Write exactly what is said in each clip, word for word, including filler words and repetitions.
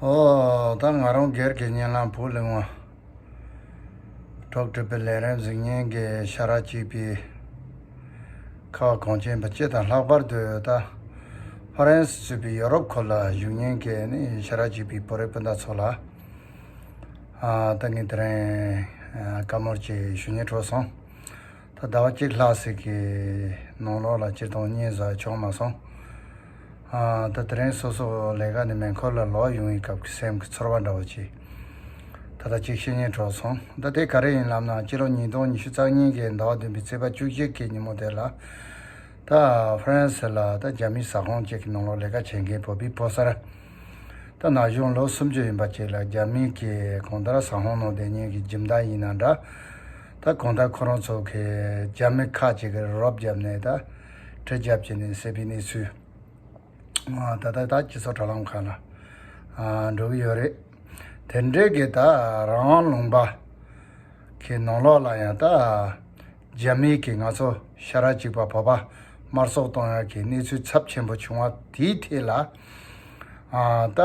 ཨོ། ད་ང་རང་སྒེར་གྱི་བརྙན་ལམ་བུ་གླིང་བ་གྲོགས་སྒྲུབ་པའི་ལས་རིམ་གཟིགས་མཁན་གྱི་ཤ་ར་གཅིག་པའི་ཁ་བ་གངས་ཅན་པ་སྤྱི་དང་ལྷག་པར་དུ་ད་ཧྥ་རན་སི་གཙོས་པའི་ཡོ་རོབ་ཁུལ་ལ་བཞུགས་མཁན་གྱི་ནི་ཤ་ར་གཅིག་པའི་བོད་རིགས་སྤུན་ཟླ་ཚོ་ལ། ཨ། ད་ངས་དེ་རིང་ཨ་བཀའ་མོལ་ཅིག་ཞུ་སྙིང་བྲོ་སོང་། ད་ཟླ་བ་གཅིག་ལྷག་ཙམ་གྱི་ནང་ལོགས་ལ་སྤྱིར་བཏང་བརྙན་བཟོ་བྱུང་མ་སོང་། ཨ། ད་དེ་རིང་སོ་སོ་ལས་ཀ་ནས་མེ་འཁོར་ལ་ལོག་ཡོང་བའི་སྐབས་ཀྱི་སེམས་ཀྱི་ཚོར་བ་འདྲ་བོ་ཅིག་ད་ལྟ་ཅིག་བཤད་སྙིང་བྲོ་སོང་། ད་དེ་ག་རེ་ཡིན་ལབ་ན། སྤྱི་ལོ་ཉིས་སྟོང་ཉི་ཤུ་རྩ་གཉིས་ཀྱི་ཟླ་བ་བདུན་པའི་ཚེས་པ་བཅུ་གཅིག་གི་ཉིན་མོ་དེ་ལ། ད་ཧྥ་རན་སི་ལ་ད་རྒྱ་མིའི་ཟ་ཁང་ཅིག་གི་ནང་ལོགས་ལས་ཀ་བྱེད་མཁན་བོད་པའི་ཕོ་གསར། ད་ན་གཞོན་ལོ་སུམ་ཅུ་ཡིན་པ་ཅིག་ལ་རྒྱ་མི་གི་གང་ལྟར་ཟ་ཁང་ནང་བསྡད་མཁན་གྱི་སྦྱིན་བདག་ཡིན་ན་འདྲ། ད་གང་ལྟར་ཁོ་རང་ཚོ་གི་རྒྱ་མི་ཁག་ཅིག་གི་རོབ་བརྒྱབ་ནས་ད་གྲི་བརྒྱབ་བྱས་ནས་བསད་པའི་གནས་ཚུལ། ད་ལྟ་ད་སྤྱི་ཚོགས་དྲ་ལམ་ཁག་ལ་འགྲོ་གི་ཡོད་རེད། དེ་འདྲའི་གི་ད་རང་དབང་ལུང་པ་གི་ནང་ལོགས་ལ་ཡང་ད་རྒྱ་མིའི་གི་ང་ཚོ་ཤ་ར་གཅིག་པ་བོད་པ་དམར་གསོད་གཏོང་ཡག་གི་གནས་ཚུལ་ཚབས་ཆེན་པོ་བྱུང་བ་དེའི་ཐད་ལ། ཨ། ད་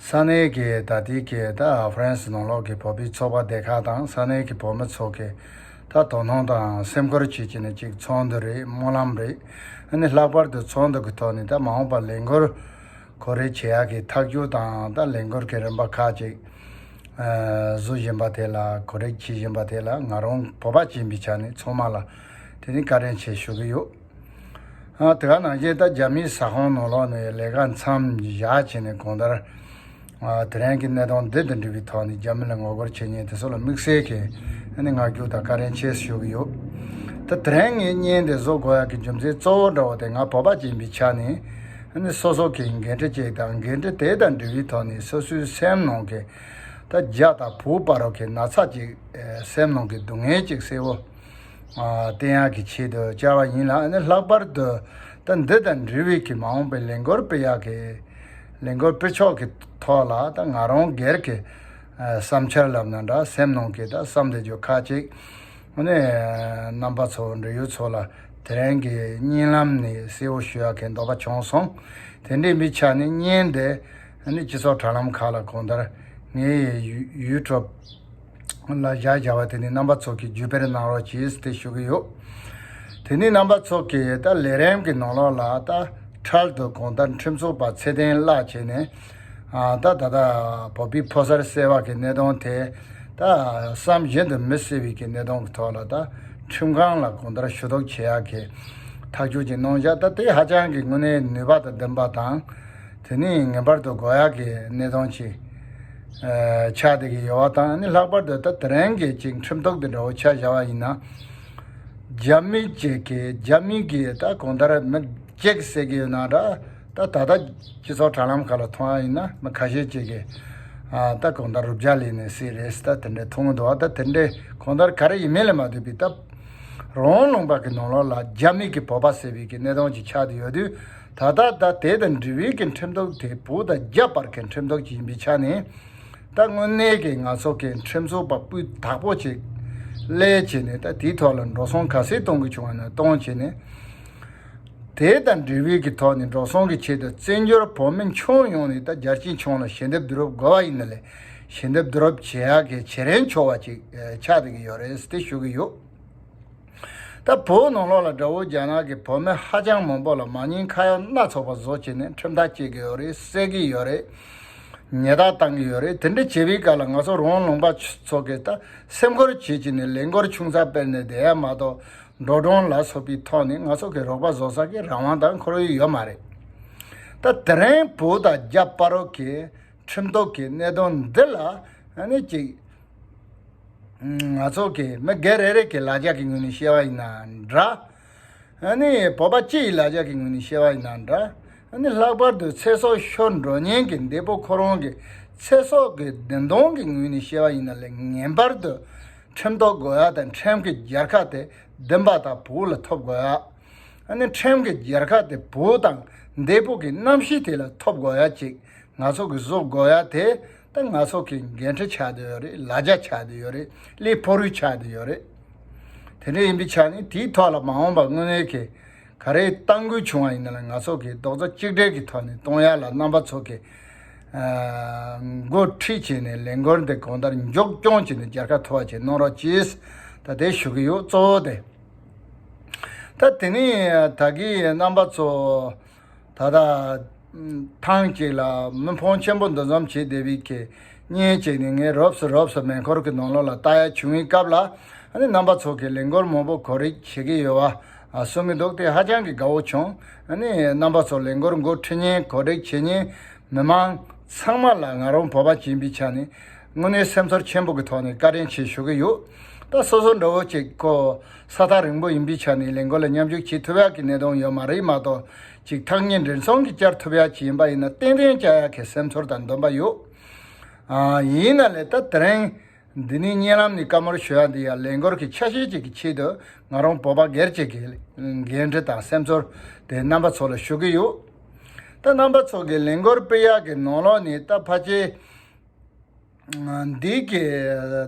ས་གནས་ཀྱི་ད་ལྟའི་གི་ད་ཧྥ་རན་སི་ནང་ལོགས་ཀྱི་བོད་པའི་ཚོགས་པ་སྡེ་ཁག་དང་ས་གནས་ཀྱི་བོད་མི་ཚོ་གི་ད་དོ་སྣང་དང་སེམས་ཁུར་བྱེད་ཀྱི་ནི་ཅིག་ཚོགས་འདུ་རེད། སྨོན་ལམ་རེད། ཨ་ནི་ལྷག་པར་དུ་ཚོགས་འདུ་གི་ཐོག་ནས་ད་མ་འོངས་པར་ལས་འགུལ་གོ་སྒྲིག་བྱེད་ཡག་གི་ཐག་གཅོད་དང་ད་ལས་འགུལ་གྱི་རིམ་པ་ཁག་ཅིག་ཨ། བཟོ་བཞིན་པ་དེ་ལ་གོ་སྒྲིག་བྱེད་བཞིན་པ་དེ་ལ་ང་རང་བོད་པ་ཅིག་ཡིན་པའི་ཆ་ནས་ཚང་མ་ལ་དེ་ནི་བཀའ་དྲིན་ཆེ་ཞུ་གི་ཡོད། ཨ། དེ་ག་ནང་བཞིན་ད་རྒྱ་མིའི་ཟ་ཁང་ནང་ལོགས་ནས་ལས་ཀ་མཚམས་བཞག་བྱས་ནས་གང་ལྟར། ཨ། དེ་རིང་གི་གནས་སྟངས་འདི་དང་འབྲེལ་བའི་ཐོག་ནས་རྒྱ་མི་ལ་ངོ་རྒོལ་བྱེད་མཁན་དེ་ཚོ་ལ་དམིགས་བསལ་གྱི་ཨ་ནི་བསྔགས་བརྗོད་དང་བཀའ་དྲིན་ཆེ་ཞུ་གི་ཡོད། ད་དེ་རིང་ངས་བརྙན་འདི་བཟོ་དགོས་ཡག་གི་རྒྱུ་མཚན་གཙོ་བོ་འདྲ་བོ་དེ་ང་བོད་པ་ཅིག་ཡིན་པའི་ཆ་ནས་ཨ་ནི་སོ་སོ་གི་འགན་འཁྲི་ཅིག་དང་འགན་འཁྲི་དེ་དང་འབྲེལ་བའི་ཐོག་ནས་སོ་སོའི་སེམས་ནང་གི་ད་རྒྱ་དང་བོད་བར་གྱི་ན་ཚ་ཅིག་ཨེ། སེམས་ནང་གི་སྡུག་བསྔལ་ཅིག་གསལ་བོ་ཨ། བསྟན་ཡག་གི་ཆེད་དུ་བཅར་བ་ཡིན་ལ། ཨ་ནི་ལྷག་པར་དུ་ད་འདི་དང་འབྲེལ་བའི་གི་མ་འོངས་པའི་ལས་འགུལ་སྤེལ་ཡག་གི་ལས་འགུལ་སྤེལ་ཕྱོགས་ཀྱི་ཐོག་ལ་ད་ང་རང་སྒེར་གྱི་ཨ། བསམ་འཆར་ལབ་ན་འདྲ། སེམས་ནང་གི་ད་བསམ་བསྡད་རྒྱུ་ཁག་ཅིག་ཨ་ནི་རྣམ་པ་ཚོ་འབྲེལ་ཡོད་ཚོ་ལ་དེ་རིང་གི་བརྙན་ལམ་ནས་གསལ་བོ་ཞུ་ཡག་གི་འདོད་པ་བྱུང་སོང་། དེ་འདྲའི་མི་ཆ་ནས་བརྙན་དེ་ཨ་ནི་སྤྱི་ཚོགས་དྲ་ལམ་ཁག་ལ་གང་ལྟར་ངའི་ཡུ་ཡུ་ཊུབ་ལ་བཞག་བཞག་པ་དེ་ནི་རྣམ་པ་ཚོ་གིས་བརྒྱུད་སྤེལ་གནང་རོགས་གྱིས་ཏེ་ཞུ་གི་ཡོད། དེ་ནི་རྣམ་པ་ཚོ་གིས་ད་ལས་རིམ་གྱི་ནང་ལོགས་ལ་ད་འཕྲལ་དུ་གང་ལྟར་ཁྲིམས་རྩོད་པ་ཚེ་བརྟན་བརླག་བྱས་ནས། ཨ། ད་ད་ལྟ་བོད་པའི་ཕོ་གསར་བསད་པ་གི་གནད་དོན་དེ་ད་བསམ་བཞིན་དུ་མི་བསད་པའི་གི་གནད་དོན་གྱི་ཐོག་ལ་ད་ཁྲིམས་ཁང་ལ་གང་ལྟར་ཞུ་གཏུག་བྱེད་ཡག་གི་ཐག་གཅོད་ཅིག་གནང་བཞག་ད་དེ་ཧ་ཅང་གི་དངོས་གནས་ནུས་པ་དང་ལྡན་པ་དང་། དེ་ནི་ངེས་པར་དུ་དགོས་ཡག་གི་གནད་དོན་ཅིག་ཨ། ཆགས་བསྡད་ཀྱི་ཡོད་པ་དང་། ཨ་ནི་ལྷག་པར་དུ་ད་དེ་རིང་གི་ཅིག་ཁྲིམས་ཐོག་དེ་འདྲ་བོ་ཆ་བཞག་པ་ཡིན་ན། རྒྱ་མི་གཅིག་གིས་རྒྱ་མི་གིས་ད་གང་ལྟར་མི་གཅིག་བསད་ཀྱི་ཡོད་ན་འདྲ། ད་ད་ལྟ་སྤྱི་ཚོགས་དྲ་ལམ་ཁག་ལ་མཐོང་བ་ཡིན་ན་མི་ཁ་ཤས་ཅིག་གིས་ཨ། ད་གང་ལྟར་རུ་སྦྱར་ལེན་ནས་བསད་རེད་ཟེར་ད་དེ་འདྲ་མཐོང་གི་འདུག་ད་དེ་འདྲ་གང་ལྟར་ག་རེ་ཡིན་མིན་ལ་མ་ལྟོས་པའི་ད་རང་དབང་ལུང་པ་གི་ནང་ལོགས་ལ་རྒྱ་མི་གིས་བོད་པ་བསད་པའི་གི་གནད་དོན་ཅིག་ཆགས་བསྡད་ཡོད་དུས། ད་ལྟ་ད་དེ་དང་འབྲེལ་བའི་གི་ཁྲིམས་ཐོག་དེ་བོད་དང་རྒྱ་བར་གྱི་ཁྲིམས་ཐོག་ཅིག་ཡིན་པའི་ཆ་ནས། ད་དངོས་གནས་ཀྱི་ང་ཚོ་གི་ཁྲིམས་རྩོད་པ་སྤུས་དག་པོ་ཅིག་སླེབས་བྱས་ནས་ད་དེའི་ཐོག་ལ་འགྲོ་སོང་ག་ཚད་གཏོང་གི་བྱུང་བ་ན་གཏོང་བྱས་ནས། དེ་དང་འབྲེལ་བའི་གི་ཐོག་ནས་འགྲོ་སོང་གི་ཆེད་དུ་བཙན་བྱོལ་བོད་མི་ཁྱོན་ཡོངས་ནས་ད་རྒྱལ་སྤྱིའི་ཁྱོན་ལ་ཞལ་འདེབས་བསྡུ་རུབ་དགོས་པ་ཡིན་ན་ལས་ཞལ་འདེབས་བསྡུ་རུབ་བྱེད་ཡག་གི་བྱེད་རན་ཆོག་པ་ཅིག་ཆགས་བསྡད་ཀྱི་ཡོད་རེད་ཟེར་ཏེ་ཞུ་གི་ཡོད། ད་བོད་ནང་ལོགས་ལ་དགྲ་བོ་རྒྱ་ནག་གིས་བོད་མི་ཧ་ཅང་མང་པོ་ལ་མ་ཉེས་ཁ་གཡོག་སྣ་ཚོགས་པ་བཟོ་བྱས་ནས་ཁྲིམས་ཐག་བཅད་ཀྱི་ཡོད་རེད། བསད་ཀྱི་ཡོད་རེད། ཉེས་རྡུང་བཏང་གི་ཡོད་རེད། དེ་འདྲ་བྱེད་པའི་སྐབས་ལ་ང་ཚོ་རང་དབང་ལུང་པ་ཚོ་གིས་ད་སེམས་ཁུར་བྱེད་ཀྱི་ནས་ལས་འགུལ་ཆུང་ཙག་སྤེལ་ནས་བསྡད་ཡ་མ་གཏོགས་འགྲོ་གྲོན་ལ་སོགས་པའི་ཐོག་ནས་ང་ཚོ་གི་རོགས་པ་བཟོ་ས་གི་རང་དབང་དང་ཁོར་ཡུག་ཡོད་མ་རེད། ད་དེ་རིང་བོད་དང་རྒྱ་བར་གྱི་ཁྲིམས་ཐོག་གི་གནད་དོན་འདི་ལ་ཨ་ནི་ཅིག་ང་ཚོ་གི་མི་སྒེར་རེ་རེ་གི་ལ་རྒྱ་གི་ངོས་ནས་བཤད་པ་ཡིན་ན་འདྲ། ཨ་ནི་བོད་པ་སྤྱི་ཡི་ལ་རྒྱ་གི་ངོས་ནས་བཤད་པ་ཡིན་ན་འདྲ། ཨ་ནི་ལྷག་པར་དུ་ཚེ་སྲོག་ཤོར་འགྲོ་མཁན་གྱི་འདས་པོ་ཁོ་རང་གི་ཚེ་སྲོག་གི་བདེན་དོན་གྱི་ངོས་ནས་བཤད་པ་ཡིན་ན་ལས་ངེས་པར་དུ་ཁྲིམས་ཐོག་དགོས་ཡ་དང་ཁྲིམས་ཀྱི་རྒྱལ་ཁ་དེ་བདེན་པ་དང་བོད་ལ་ཐོབ་དགོས་ཡ། ཨ་ནི་ཁྲིམས་ཀྱི་རྒྱལ་ཁ་དེ་བོད་དང་འདས་པོ་གི་རྣམ་ཤེས་དེ་ལ་ཐོབ་དགོས་ཡ་ཅིག་ང་ཚོ་གི་བཟོ་དགོས་ཡ་དེ་ད་ང་ཚོ་གི་འགན་འཁྲི་ཆགས་བསྡད་ཡོད་རེད། ལ་རྒྱ་ཆགས་བསྡད་ཡོད་རེད། ལས་ཕོ་རུས་ཆགས་བསྡད་ཡོད་རེད། དེ་འདྲ་ཡིན་པའི་ཆ་ནས་དེའི་ཐོག་ལ་མ་འོངས་པ་དངོས་གནས་ཀྱི་ ག་རེ་གཏང་དགོས་བྱུང་བ་ཡིན་ན་ལ་ང་ཚོ་གི་རྡོག་རྩ་གཅིག་སྒྲིལ་གྱི་ཐོག་ནས་གཏོང་ཡ་ལ་རྣམ་པ་ཚོ་གི་ཨ་འགོ་ཁྲིད་བྱས་ནས་ལས་འགུལ་འདི་གང་ལྟར་མགྱོགས་སྐྱོང་བྱས་ནས་རྒྱལ་ཁ་ཐོབ་པ་བྱས་གནང་རོགས་གྱིས། ད་དེ་ཞུ་གི་ཡོད། གཙོ་བོ་དེ། ད་དེ་ནས་ད་གི་རྣམ་པ་ཚོ་ད་ལྟ་ཐེངས་གཅིག་ལ་མི་ཕོན་ཆེན་པོ་འདུ་འཛོམས་བྱས་བསྡད་པའི་གི་བརྙན་བཅས་ནས་ངས་རོབ་ཙམ་རོབ་ཙམ་མེ་འཁོར་གྱི་ནང་ལོགས་ལ་ལྟ་ཡ་བྱུང་བའི་སྐབས་ལ། ཨ་ནི་རྣམ་པ་ཚོ་གིས་ལས་འགུལ་མང་པོ་གོ་སྒྲིག་བྱེད་ཀྱི་ཡོད་པ་གསུང་གི་འདུག་དེ་ཧ་ཅང་གི་དགའ་བོ་བྱུང་། ཨ་ནི་རྣམ་པ་ཚོ་ལས་འགུལ་འགོ་ཁྲིད་མཁན་གོ་སྒྲིག་བྱེད་མཁན་མི་མང་ཚང་མ་ལ་ང་རང་བོད་པ་ཅིག་ཡིན་པའི་ཆ་ནས་དངོས་གནས་སེམས་ཚོར་ཆེན་པོ་གི་ཐོག་ནས་བཀའ་དྲིན་ཆེ་ཞུ་གི་ཡོད། ད་སོ་སོ་འདྲ་བོ་ཅིག་ཁོ་ས་ཐག་རིང་པོ་ཡིན་པའི་ཆ་ནས་ལས་འགུལ་ལ་མཉམ་ཞུགས་བྱེད་ཐུབ་ཡག་གི་གནད་དོན་ཡོད་མ་རེད་མ་གཏོགས། ཅིག་ཐག་ཉེ་འབྲེལ་ཚོང་གི་བཅར་ཐུབ་ཡག་ཅིག་ཡིན་པ་ཡིན་ན་ཏན་ཏན་བཅར་ཡག་གི་སེམས་ཚོར་དང་འདུན་པ་ཡོད། ཨ་ཡིན་ན་ལས་ད་དེ་རིང་འདི་ནས་བརྙན་ལམ་ནས་བཀའ་མོལ་ཞུ་ཡག་འདི་ཡང་ལས་འགུལ་གྱི་ཆ་ཤས་ཅིག་གི་ཆེད་དུ་ང་རང་བོད་པ་སྒེར་གཅིག་གི་འགན་འཁྲི་དང་སེམས་ཚོར་དེ་རྣམ་པ་ཚོ་ལ་ཞུ་གི་ཡོད། ད་རྣམ་པ་ཚོ་གི་ལས་འགུལ་སྤེལ་ཡག་གི་ནང་ལོགས་ནས་ད་ཕལ་ཆེར་འདི་གི་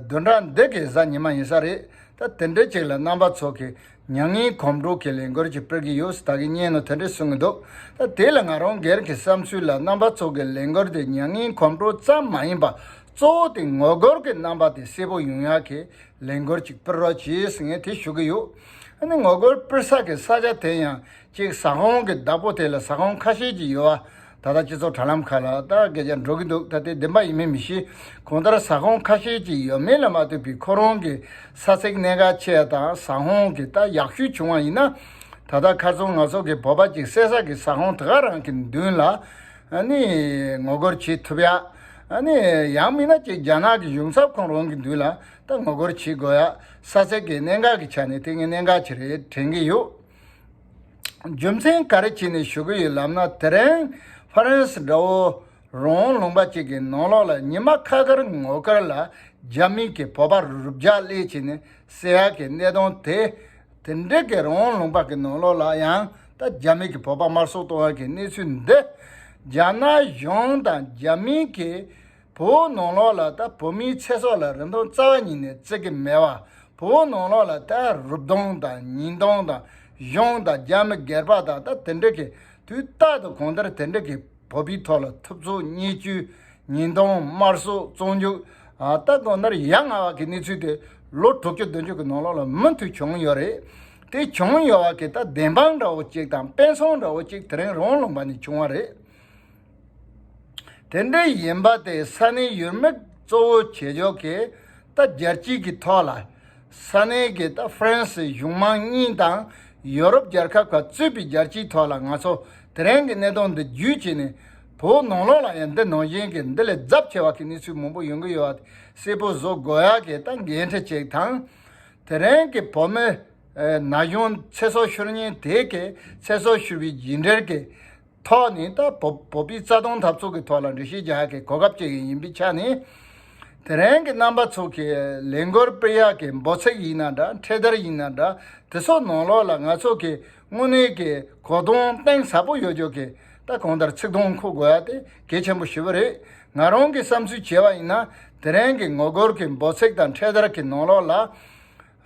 བདུན་ཕྲག་འདི་གི་གཟའ་ཉི་མ་ཡིན་ས་རེད། ད་དེ་འདྲ་ཅིག་ལ་རྣམ་པ་ཚོ་གི་མྱ་ངན་གོམ་བགྲོད་ཀྱི་ལས་འགུལ་ཅིག་སྤེལ་གྱི་ཡོད་ཟེར་ད་གི་བརྙན་ནང་དེ་འདྲ་གསུང་གི་འདུག་ད་དེ་ལ་ང་རང་སྒེར་གྱི་བསམ་ཚུལ་ལ་རྣམ་པ་ཚོ་གི་ལས་འགུལ་དེ་མྱ་ངན་གོམ་བགྲོད་ཙམ་མ་ཡིན་པ་གཙོ་བོ་དེ་ངོ་རྒོལ་གྱི་རྣམ་པ་དེ་གསལ་པོ་ཡོང་ཡག་གི་ལས་འགུལ་ཅིག་སྤེལ་རོགས་གྱིས་ཟེར་ངས་དེ་ཞུ་གི་ཡོད། ཨ་ནི་ངོ་རྒོལ་སྤེལ་ས་གི་ས་ཆ་དེ་ཡང་གཅིག་ཟ་ཁང་གི་བདག་པོ་དེ་ལ་ཟ་ཁང་ཁ་ཤས་ཅིག་ཡོད་པ། ད་ལྟ་སྤྱི་ཚོགས་དྲ་ལམ་ཁག་ལ་ད་སྐད་ཆ་འགྲོ་གི་འདུག་ད་དེ་བདེན་པ་ཡིན་མིན་མི་ཤེས། གང་ལྟར་ཟ་ཁང་ཁ་ཤས་ཅིག་ཡོད་མེད་ལ་མ་ལྟོས་པའི་ཁོ་རང་གི་ས་ཚིགས་གནད་འགག་ཆེ་དང་ཟ་ཁང་གི་ད་ཡག་ཤོས་བྱུང་བ་ཡིན་ན། ད་ལྟ་ཁ་སང་ང་ཚོ་གི་བོད་པ་ཅིག་བསད་ས་གི་ཟ་ཁང་དེ་ག་རང་གི་མདུན་ལ་ཨ་ནི་ངོ་རྒོལ་བྱེད་ཐུབ་ཡ། ཨ་ནི་ཡང་མིན་ན་ཅིག་རྒྱ་ནག་གི་གཞུང་ཚབ་ཁང་རང་གི་མདུན་ལ་ད་ངོ་རྒོལ་བྱེད་དགོས་ཡ། ས་ཚིགས་གི་གནད་འགག་གི་ཆ་ནས་དེ་ངས་གནད་འགག་ཆེ་རེད་དྲན་གི་ཡོད། རྒྱུ་མཚན་ག་རེ་བྱས་ནས་ཞུ་གི་ཡོད་ལབ་ན། དེ་རིང་ཧྥ་རན་སི་འདྲ་བོ་རང་དབང་ལུང་པ་གཅིག་གི་ནང་ལོགས་ལ་ཉི་མ་ཁ་ཁར་ངོ་དཀར་ལ་རྒྱ་མི་གི་བོད་པ་རུབ་རྒྱག་སླེབས་བྱས་ནས་བསད་ཡག་གི་གནད་དོན་དེ། དེ་འདྲ་གི་རང་དབང་ལུང་པ་གི་ནང་ལོགས་ལ་ཡང་ད་རྒྱ་མི་གི་བོད་པ་དམར་གསོད་གཏོང་ཡག་གི་གནས་ཚུལ་འདི་རྒྱ་ནག་གཞུང་དང་རྒྱ་མི་གི་བོད་ནང་ལོགས་ལ་ད་བོད་མིའི་ཚེ་སྲོག་ལ་རིན་ཐང་རྩ་བ་ཉིད་ནས་བརྩི་གི་མེད་པ། བོད་ནང་ལོགས་ལ་ད་རུབ་གཏོང་དང་ཉེས་རྡུང་དང་གཞུང་དང་རྒྱ་མི་སྒེར་པ་དང་ད་དེ་འདྲ་གི་དུས་རྟག་ཏུ་གང་ལྟར་དེ་འདྲ་གི་བོད་པའི་ཐོག་ལ་ཐུབ་ཚོད་བརྙས་བཅོས་ཉེས་རྡུང་དམར་གསོད་བཙོན་འཇུག་ཨ་ད་གང་ལྟར་ཡ་ང་བ་གི་གནས་ཚུལ་དེ་ལོ་དྲུག་ཅུ་བདུན་ཅུ་གི་ནང་ལོགས་ལ་མུ་མཐུད་བྱུང་ཡོད་རེད། དེ་བྱུང་ཡོད་བ་གི་ད་བདེན་དཔང་འདྲ་བོ་གཅིག་དང་དཔེ་མཚོན་འདྲ་བོ་གཅིག་དེ་རིང་རང་དབང་ལུང་པ་ནས་བྱུང་བ་རེད། དེ་འདྲ་ཡིན་པ་དེ་ས་གནས་ཡུལ་མི་གཙོ་བོ་བྱེད་ཕྱོགས་ཀྱི་ད་རྒྱལ་སྤྱི་གི་ཐོག་ལ་ས་གནས་ཀྱི་ད་ཧྥ་རན་སི་གཞུང་མང་གཉིས་དང་ཡོ་རོབ་རྒྱལ་ཁབ་ཁག་གཙོས་པའི་རྒྱལ་སྤྱིའི་ཐོག་ལ་ང་ཚོ་དེ་རིང་གི་གནད་དོན་འདི་བརྒྱུད་བྱས་ནས་བོད་ནང་ལོགས་ལ་ཡང་འདི་ནང་བཞིན་གྱི་འདི་ལས་ཚབས་ཆེ་བ་གི་གནས་ཚུལ་མང་པོ་ཡོང་གི་ཡོད་པ་གསལ་པོ་བཟོ་དགོས་ཡག་གི་ད་འགན་འཁྲི་བཅས་དང་། དེ་རིང་གི་བོད་མི་ཨེ་ན་གཞོན་ཚེ་སྲོག་ཤོར་མཁན་དེ་གི་ཚེ་སྲོག་ཤོར་བའི་རྗེས་འབྲས་ཀྱི་ཐོག་ནས་ད་བོད་བོད་པའི་རྩ་དོན་འཐབ་རྩོད་ཀྱི་ཐོག་ལ་འགྲེལ་བཤད་རྒྱག་ཡག་གི་གོ་སྐབས་ཅིག་ཡིན་པའི་ཆ་ནས། དེ་རིང་གི་རྣམ་པ་ཚོ་གི་ལས་འགུལ་སྤེལ་ཡག་གི་འབོད་ཚིག་ཡིན་ན་འདྲ་འཕྲེད་དར་ཡིན་ན་འདྲ་དེ་ཚོ་ནང་ལོགས་ལ་ང་ཚོ་གི་དངོས་གནས་ཀྱི་གོ་དོན་གཏིང་ཟབ་པོ་ཡོད་ཕྱོགས་ཀྱི་ད་གང་ལྟར་ཚིག་དོན་འཁུར་དགོས་ཡ་དེ་གལ་ཆེན་པོ་ཞེ་པོ་རེད། ང་རང་གི་བསམ་ཚུལ་བྱས་པ་ཡིན་ན་དེ་རིང་གི་ངོ་རྒོལ་གྱི་འབོད་ཚིག་དང་འཕྲེད་དར་གྱི་ནང་ལོགས་ལ།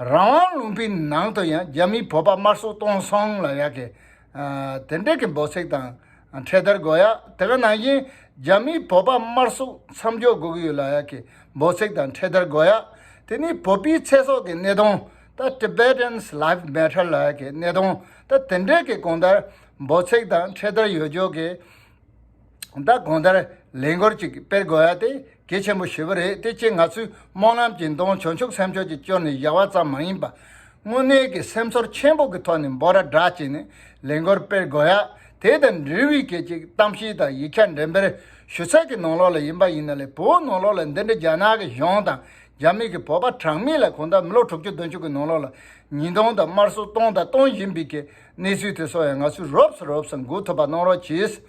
རང་དབང་ལུང་པའི་ནང་དུ་ཡང་རྒྱ་མིས་བོད་པ་དམར་གསོད་གཏོང་སོང་ལབ་ཡག་གི་ཨ་དེ་འདྲ་གི་འབོད་ཚིག་དང་འཕྲེད་དར་དགོས་ཡ། དེ་ག་ནང་བཞིན་རྒྱ་མིས་བོད་པ་དམར་གསོད་མཚམས་འཇོག་དགོས་ཀྱི་ཡོད་ལབ་ཡག་གི་འབོད་ཚིག་དང་འཕྲེད་དར་དགོས་ཡ། དེ་ནས་བོད་པའི་ཚེ་སྲོག་གི་གནད་དོན་ད་Tibetans life matter ལབ་ཡག་གི་གནད་དོན་ད་དེ་འདྲ་གི་གང་ལྟར་འབོད་ཚིག་དང་འཕྲེད་དར་ཡོད་ཕྱོགས་གི་ད་གང་ལྟར་ལས་འགུལ་ཅིག་སྤེལ་དགོས་ཡ་དེ་གལ་ཆེན་པོ་ཞེ་པོ་རེད། དེ་ཅིག་ང་ཚོའི་སྨོན་ལམ་གྱི་འདོན་བྱང་ཆུབ་སེམས་མཆོག་གིས་སྐྱོར་ནས་བཞག་པ་ཙམ་མ་ཡིན་པ། དངོས་གནས་ཀྱི་སེམས་ཚོར་ཆེན་པོ་གི་ཐོག་ནས་འབོད་སྒྲ་བསྒྲགས་བྱས་ནས་ལས་འགུལ་སྤེལ་དགོས་ཡ། དེ་དང་འབྲེལ་བའི་སྐད་ཅིག་གཏམ་བཤད་དང་ཡིག་ཆ་འགྲེམས་སྤེལ་ཞུ་ཚད་ཀྱི་ནང་ལོགས་ལ་ཡིན་པ་ཡིན་ན་ལས་བོད་ནང་ལོགས་ལ་འདི་འདྲ་རྒྱ་ནག་གི་གཞུང་དང་རྒྱ་མི་གི་བོད་པ་གྲངས་མེད་ལ་གང་ལྟར་མི་ལོ་དྲུག་ཅུ་བདུན་ཅུ་གི་ནང་ལོགས་ལ་ཉེས་རྡུང་དང་དམར་གསོད་གཏོང་དང་གཏོང་བཞིན་པའི་གི་གནས་ཚུལ་དེ་ཚོ་ཡང་ང་ཚོས་རོབ་ཙམ་རོབ་ཙམ་འགོག་ཐུབ་པ་གནང་རོགས་གྱིས།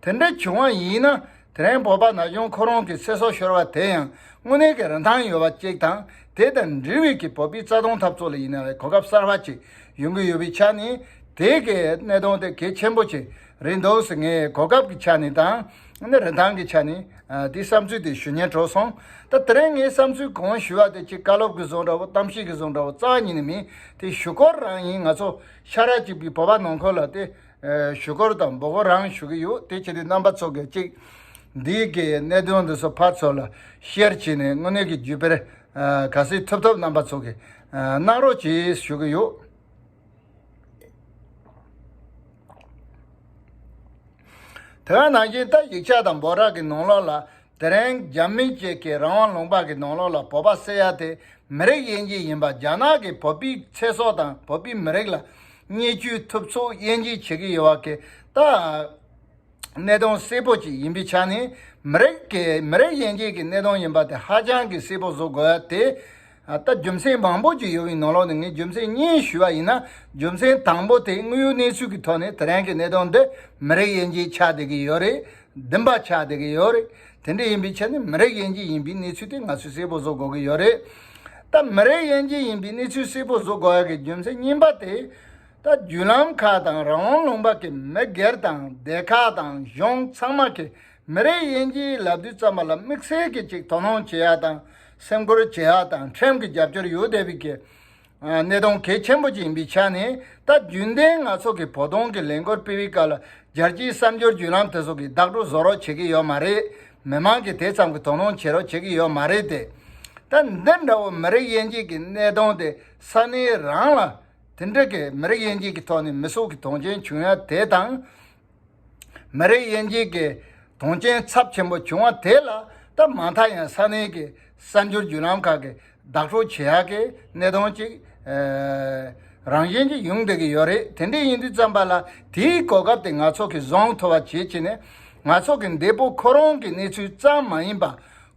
དེ་འདྲ་བྱུང་བ་ཡིན་ན་དེ་རིང་བོད་པ་ན་གཞོན་ཁོ་རང་གི་ཚེ་སྲོག་ཤོར་བ་དེ་ཡང་དངོས་གནས་ཀྱི་རིན་ཐང་ཡོད་པ་གཅིག་དང་དེ་དང་འབྲེལ་བའི་གི་བོད་པའི་རྩ་དོན་འཐབ་རྩོད་ལ་ཡིན་ན་ལས་གོ་སྐབས་གསར་པ་ཅིག་ཡོང་གི་ཡོད་པའི་ཆ་ནས་དེ་གི་གནད་དོན་དེ་གལ་ཆེན་པོ་ཅིག་རེད་འདུག་ཟེར་ངས་གོ་སྐབས་ཀྱི་ཆ་ནས་དང་། ནི་རིན་ཐང་གི་ཆ་ནས་ཨ་དེ་བསམ་ཚུལ་དེ་ཞུ་སྙན་གྲོགས་སོང་། ད་དེ་རིང་ངའི་བསམ་ཚུལ་གང་ཞུ་བ་དེ་ཅིག་བཀའ་སློབ་ཀྱི་བཟོ་འདྲ་བོ་གཏམ་བཤད་ཀྱི་བཟོ་འདྲ་བོ་རྩ་བ་ཉིད་ནས་མིན། དེ་ཞུ་སྐོར་རང་ཡིན། ང་ཚོ་ཤ་ར་གཅིག་པའི་བོད་པ་ནང་ཁུལ་ལ་དེ་ཨ་ཞུ་སྐོར་དང་འབོད་སྐོར་རང་ཞུ་གི་ཡོད། དེ་བྱས་ཏེ་རྣམ་པ་ཚོ་གིས་ཅིག་འདིའི་གི་གནད་དོན་འདི་ཚོ་ཕར་ཚུར་ལ་ཤེར་བྱས་ནས་དངོས་གནས་ཀྱི་བརྒྱུད་སྤེལ་ཨ་ག་ཚོད་ཐུབ་ཐུབ་རྣམ་པ་ཚོ་གིས་ཨ་གནང་རོགས་གྱིས་ཞུ་གི་ཡོད། དེ་ག་ནང་བཞིན་ད་ཡིག་ཆ་དང་འབོད་སྒྲ་གི་ནང་ལོགས་ལ་དེ་རིང་རྒྱ་མི་བཅས་ཀྱི་རང་དབང་ལུང་པ་གི་ནང་ལོགས་ལ་བོད་པ་ཟེར་ཡ་དེ་མི་རིགས་དབྱེ་འབྱེད་ཡིན་པ། རྒྱ་ནག་གིས་བོད་པའི་ཚེ་སྲོག་དང་བོད་པའི་མི་རིགས་ལ་བརྙས་བཅོས་ཐུབ་ཚོད་དབྱེ་འབྱེད་བྱེད་ཀྱི་ཡོད་པ་གི་ད་གནད་དོན་གསལ་པོ་ཅིག་ཡིན་པའི་ཆ་ནས་མི་རིགས་ཀྱི་མི་རིགས་དབྱེ་འབྱེད་ཀྱི་གནད་དོན་ཡིན་པ་དེ་ཧ་ཅང་གི་གསལ་པོ་བཟོ་དགོས་ཡ་དེ། ཨ་ད་རྒྱུ་མཚན་མང་པོ་ཅིག་ཡོད་པའི་ནང་ལོགས་ནས་ངས་རྒྱུ་མཚན་གཉིས་ཞུས་པ་ཡིན་ན། རྒྱུ་མཚན་དང་པོ་དེ་དངོས་ཡོད་གནས་ཚུལ་གྱི་ཐོག་ནས་དེ་རིང་གི་གནད་དོན་འདི་མི་རིགས་དབྱེ་འབྱེད་ཆགས་བསྡད་ཀྱི་ཡོད་རེད། འདུན་པ་ཆགས་བསྡད་ཀྱི་ཡོད་རེད། དེ་འདྲ་ཡིན་པའི་ཆ་ནས་མི་རིགས་དབྱེ་འབྱེད་ཡིན་པའི་གནས་ཚུལ་དེ་ང་ཚོས་གསལ་པོ་བཟོ་དགོས་ཀྱི་ཡོད་རེད། ད་མི་རིགས་དབྱེ་འབྱེད་ཡིན་པའི་གནས་ཚུལ་གསལ་པོ་བཟོ་དགོས་ཡ་གི་རྒྱུ་མཚན་གཉིས་པ་དེ། ད་བརྒྱུད་ལམ་ཁག་དང་རང་དབང་ལུང་པ་གི་མི་སྒེར་དང་སྡེ་ཁག་དང་གཞུང་ཚང་མ་གི་མི་རིགས་དབྱེ་འབྱེད་ལབ་དུས་ཙམ་པ་ལ་དམིགས་བསལ་གྱི་ཅིག་དོ་སྣང་བྱེད་ཡ་དང་སེམས་ཁུར་བྱེད་ཡ་དང་ཁྲིམས་ཀྱི་རྒྱབ་སྐྱོར་ཡོད་བསྡད་པའི་གི་ཨ་གནད་དོན་གལ་ཆེན་པོ་ཅིག་ཡིན་པའི་ཆ་ནས། ད་རྒྱུན་ལྡན་ང་ཚོ་གི་བོད་དོན་གྱི་ལས་འགུལ་སྤེལ་བའི་སྐབས་ལ་རྒྱལ་སྤྱིའི་གསར་འགྱུར་བརྒྱུད་ལམ་དེ་ཚོ་གིས་བདག་སྤྲོད་བཟོ་རོགས་བྱེད་ཀྱི་ཡོད་མ་རེད། མི་མང་གིས་དེ་ཙམ་གྱི་དོ་སྣང་བྱེད་རོགས་བྱེད་ཀྱི་ཡོད་མ་རེད་དེ། ད་འདི་འདྲ་བོ་མི་རིགས་དབྱེ་འབྱེད་ཀྱི་གནད་དོན་དེ་ས་གནས་རང་ལ་དེ་འདྲ་གི་མི་རིགས་དབྱེ་འབྱེད་ཀྱི་ཐོག་ནས་མི་གསོད་ཀྱི་དོན་རྐྱེན་བྱུང་ཡ་དེ་དང་། མི་རིགས་དབྱེ་འབྱེད་ཀྱི་དོན་རྐྱེན་ཚབས་ཆེན་པོ་བྱུང་བ་དེ་ལ་ད་མ་མཐའ་ཡང་ས་གནས་ཀྱི་གསར་འགྱུར་བརྒྱུད་ལམ་ཁག་གིས་བདག་སྤྲོད་བྱེད་ཡག་གི་གནད་དོན་ཅིག་ཨེ་རང་བཞིན་གྱིས་ཡོང་བསྡད་ཀྱི་ཡོད་རེད། དེ་འདྲ་ཡིན་དུས་ཙམ་པ་ལ་དེའི་གོ་སྐབས་དེ་ང་ཚོ་གིས་བཟུང་ཐུབ་པ་བྱེད་བྱས་ནས། ང་ཚོ་གི་འདས་པོ་ཁོ་རང་གི་གནས་ཚུལ་ཙམ་མ་ཡིན་པ།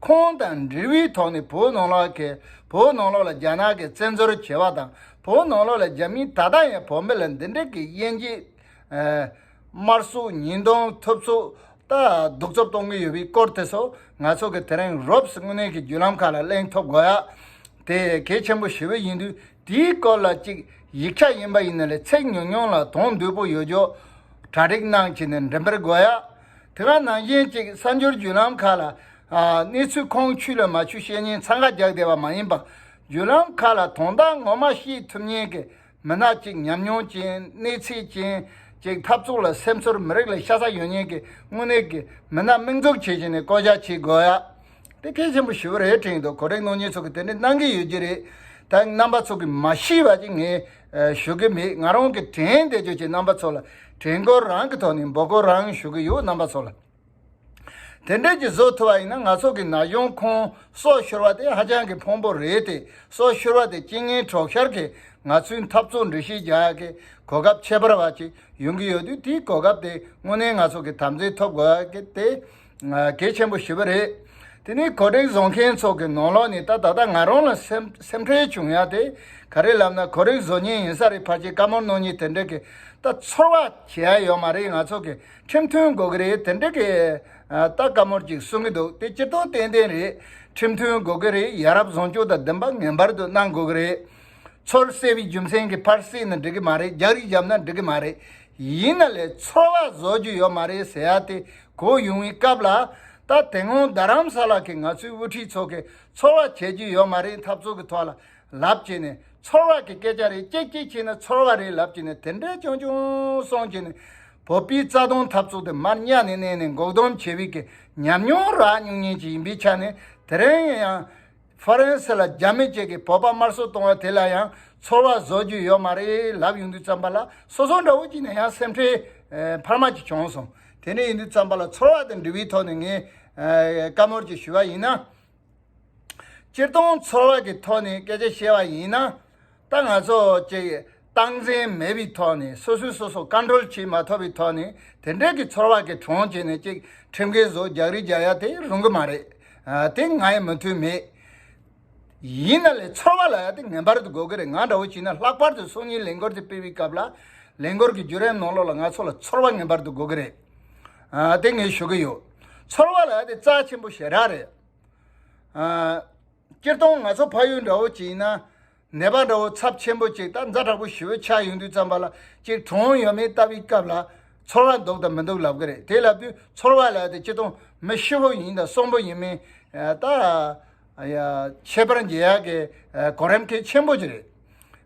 ཁོང་དང་འབྲེལ་བའི་ཐོག་ནས་བོད་ནང་ལོགས་ཀྱི་བོད་ནང་ལོགས་ལ་རྒྱ་ནག་གིས་བཙན་འཛུལ་བྱས་པ་དང་། བོད་ནང་ལོགས་ལ་རྒྱ་མིས་ད་ལྟ་ཡང་བོད་མི་ལ་འདི་འདྲ་གི་དབྱེ་འབྱེད་ཨེ་དམར་གསོད་ཉེས་རྡུང་ཐུབ་ཚོད་ད་གདུག་རྩུབ་གཏོང་གི་ཡོད་པའི་སྐོར་དེ་ཚོ་ང་ཚོ་གི་དེ་རིང་རོབ་ཙམ་དངོས་གནས་ཀྱི་བརྒྱུད་ལམ་ཁག་ལ་གླེང་ཐུབ་དགོས་ཡ་དེ་གལ་ཆེན་པོ་ཞེ་པོ་ཡིན་དུས། དེའི་སྐོར་ལ་གཅིག་ཡིག་ཆ་ཡིན་པ་ཡིན་ན་ལས་ཚིག་ཉུང་ཉུང་ལ་དོན་བསྡུས་པོ་ཡོད་ཅོག་གྲ་སྒྲིག་གནང་བྱས་ནས་འགྲེམས་སྤེལ་དགོས་ཡ། དེ་ག་ནང་བཞིན་གཅིག་གསར་འགྱུར་བརྒྱུད་ལམ་ཁག་ལ་ཨ་གནས་ཚུལ་ཁོང་ཆུད་ལ་མ་ཆུད་བཤད་མཁན་འཚང་ཁ་རྒྱག་བསྡད་པ་མ་ཡིན་པ། བརྒྱུད་ལམ་ཁག་ལ་དོན་དག་ངོ་མ་ཤེས་ཐུབ་མཁན་གྱི་མི་སྣ་གཅིག་ཉམས་མྱོང་ཅན་གནས་ཚད་ཅན་གཅིག་འཐབ་རྩོད་ལ་སེམས་ཚོར་མི་རིགས་ལ་ཤ་ཚ་ཡོད་མཁན་གྱི་དངོས་གནས་ཀྱི་མི་སྣ་མིང་འཛུགས་བྱེད་བྱས་ནས་བསྐོ་བཞག་བྱེད་དགོས་ཡ། དེ་གལ་ཆེན་པོ་ཞེ་པོ་རེད་དྲན་འདུག་གོ་སྒྲིག་གནང་མཁན་ཚོ་གིས་དེ་འདྲ་གནང་གི་ཡོད་ཀྱི་རེད། ད་རྣམ་པ་ཚོ་གིས་མ་ཤེས་པ་ཅིག་ངས་ཨ་ཞུ་གི་མེད། ང་རང་གིས་དྲན་བསྡད་རྒྱུ་ཅིག་རྣམ་པ་ཚོ་ལ་དྲན་སྐུལ་རང་གི་ཐོག་ནས་འབོད་སྐུལ་རང་ཞུ་གི་ཡོད། རྣམ་པ་ཚོ་ལ་དེ་འདྲ་ཅིག་བཟོ་ཐུབ་པ་ཡིན་ན། ང་ཚོ་གི་ན་གཞོན་ཁོང་སྲོག་ཤོར་བ་དེ་ཧ་ཅང་གི་ཕངས་པོ་རེད་དེ། སྲོག་ཤོར་བ་དེ་རྐྱེན་ངན་གྲོགས་ཤར་གྱིས་ང་ཚོའི་འཐབ་རྩོད་འགྲེལ་བཤད་རྒྱག་ཡག་གི་གོ་སྐབས་ཁྱད་པར་བ་ཅིག་ཡོང་གི་ཡོད་དུས། དེའི་གོ་སྐབས་དེ་དངོས་གནས་ང་ཚོ་གིས་དམ་འཛིན་ཐུབ་དགོས་ཡག་གི་དེ་གལ་ཆེན་པོ་ཞེ་པོ་རེད། དེ་ནས་གོ་སྒྲིག་བཟོ་མཁན་ཚོ་གི་ནང་ལོགས་ནས་ད་ད་ལྟ་ང་རང་ལ་སེམས་སེམས་ཁྲལ་བྱུང་ཡ་དེ་ག་རེ་ལབ་ན། གོ་སྒྲིག་བཟོ་མཁན་ཡིན་ས་རེད། ཕལ་ཆེར་བཀའ་མོལ་གནང་མཁན་དེ་འདྲ་གི་ད་ཚོར་བ་བྱེད་ཡ་ཡོད་མ་རེད། ང་ཚོ་གི་ཁྲིམས་མཐུན་དགོས་གི་རེད། དེ་འདྲ་གི་ཨ་ད་བཀའ་མོལ་ཅིག་གསུང་གི་འདུག་དེ་སྤྱིར་བཏང་ཏན་ཏན་རེད། ཁྲིམས་མཐུན་དགོས་གི་རེད། ཡ་རབས་བཟང་སྤྱོད་དང་ལྡན་པ་ངེས་པར་དུ་གནང་དགོས་གི་རེད། ཚུར་བསད་པའི་རྒྱུ་མཚན་གྱིས་ཕར་བསད་ན་འགྲིག་གི་མ་རེད། རྒྱག་རེས་བརྒྱབ་ན་འགྲིག་གི་མ་རེད། ཡིན་ན་ལས་ཚོར་བ་བཟོ་རྒྱུ་ཡོད་མ་རེད་ཟེར་ཡ་དེ་གོ་ཡོང་བའི་སྐབས་ལ། ད་དེ་སྔོན་རྡ་རམ་ས་ལ་གི་ང་ཚོའི་དབུ་ཁྲིད་ཚོ་གིས་ཚོར་བ་བྱེད་རྒྱུ་ཡོད་མ་རེད། འཐབ་རྩོད་ཀྱི་ཐོག་ལ་ལབ་བྱས་ནས། ཚོར་བ་གི་སྐད་ཆ་རེད། གཅིག་གཅིག་བྱས་ན་ཚོར་བ་རེད་ལབ་བྱས་ནས། དེ་འདྲའི་ཆུང་ཆུང་སོང་བྱས་ནས་བོད་པའི་རྩ་དོན་འཐབ་རྩོད་དེ་མར་གཉའ་ནས་མནན་ནས་འགོག་སྡོམ་བྱེད་པའི་གི་ཉམས་མྱོང་རག་མྱོང་མཁན་ཅིག་ཡིན་པའི་ཆ་ནས། དེ་རིང་ཡང་ཧྥ་རན་སི་ལ་རྒྱ་མི་བཅས་ཀྱིས་བོད་པ་དམར་གསོད་གཏོང་བ་དེ་ལ་ཡང་ཚོར་བ་བཟོ་རྒྱུ་ཡོད་མ་རེད་ལབ་ཡོང་དུས་ཙམ་པ་ལ། སོ་སོ་འདྲ་བོ་ཅིག་ནས་ཡང་སེམས་ཁྲལ་ཨེ་འཕར་མ་ཅིག་བྱུང་སོང་། དེ་འདྲ་ཡིན་དུས་ཙམ་པ་ལ་ཚོར་བ་དང་འབྲེལ་བའི་ཐོག་ནས་ངས་ཨེ་བཀའ་མོལ་ཅིག་ཞུ་བ་ཡིན་ན། སྤྱིར་བཏང་ཚོར་བ་གི་ཐོག་ནས་སྐད་ཆ་བཤད་པ་ཡིན་ན། ད་ང་ཚོ་ཅིག་སྟངས་འཛིན་མེད་པའི་ཐོག་ནས། སོ་སོས་སོ་སོ་ཀོན་ཊོལ་བྱེད་མ་ཐུབ་པའི་ཐོག་ནས། དེ་འདྲའི་གི་ཚོར་བ་གི་གྲོངས་བྱས་ནས་ཅིག་ཁྲིམས་འགལ་བཟོ། རྒྱག་རེས་རྒྱག་ཡ་དེ་རུང་གི་མ་རེད། ཨ་དེ་ང་ཡི་མོས་མཐུན་མེད། ཡིན་ན་ལས་ཚོར་བ་ལབ་ཡ་དེ་ངེས་པར་དུ་དགོས་ཀྱི་རེད། ང་འདྲ་བོ་བྱས་ན་ལྷག་པར་དུ་སང་ཉིན་ལས་འགུལ་དེ་སྤེལ་བའི་སྐབས་ལ། ལས་འགུལ་གྱི་བརྒྱུད་རིམ་ནང་ལོགས་ལ་ང་ཚོ་ལ་ཚོར་བ་ངེས་པར་དུ་དགོས་ཀྱི་རེད། ཨ་དེ་ངས་ཞུ་གི་ཡོད། ཚོར་བ་ལབ་ཡ་དེ་རྩ་ཆེན་པོ་ཞེ་དྲག་རེད། ཨ་སྤྱིར་བཏང་ང་ཚོ་ཕ་ཡུལ་འདྲ་བོ་ཅིག་ཡིན་ན། ནད་པ་འདྲ་བོ་ཚབས་ཆེན་པོ་ཅིག་ད་ཛ་དྲག་པོ་ཞེ་པོ་ཆགས་ཡོང་དུས་ཙམ་པ་ལ། ཅིག་གྲོངས་ཡོད་མེད་ལྟ་བུའི་སྐབས་ལ། ཚོར་བ་འདུག་དང་མི་འདུག་ལབ་གི་རེད། དེ་ལབ་དུས་ཚོར་བ་ལབ་དེ་སྤྱིར་བཏང་མི་ཤི་བོ་ཡིན་དང་གསོན་པོ་ཡིན་མིན་ད་ཁྱད་པར་འབྱེད་ཡག་གི་གོ་རིམ་གལ་ཆེན་པོ་ཅིག་རེད།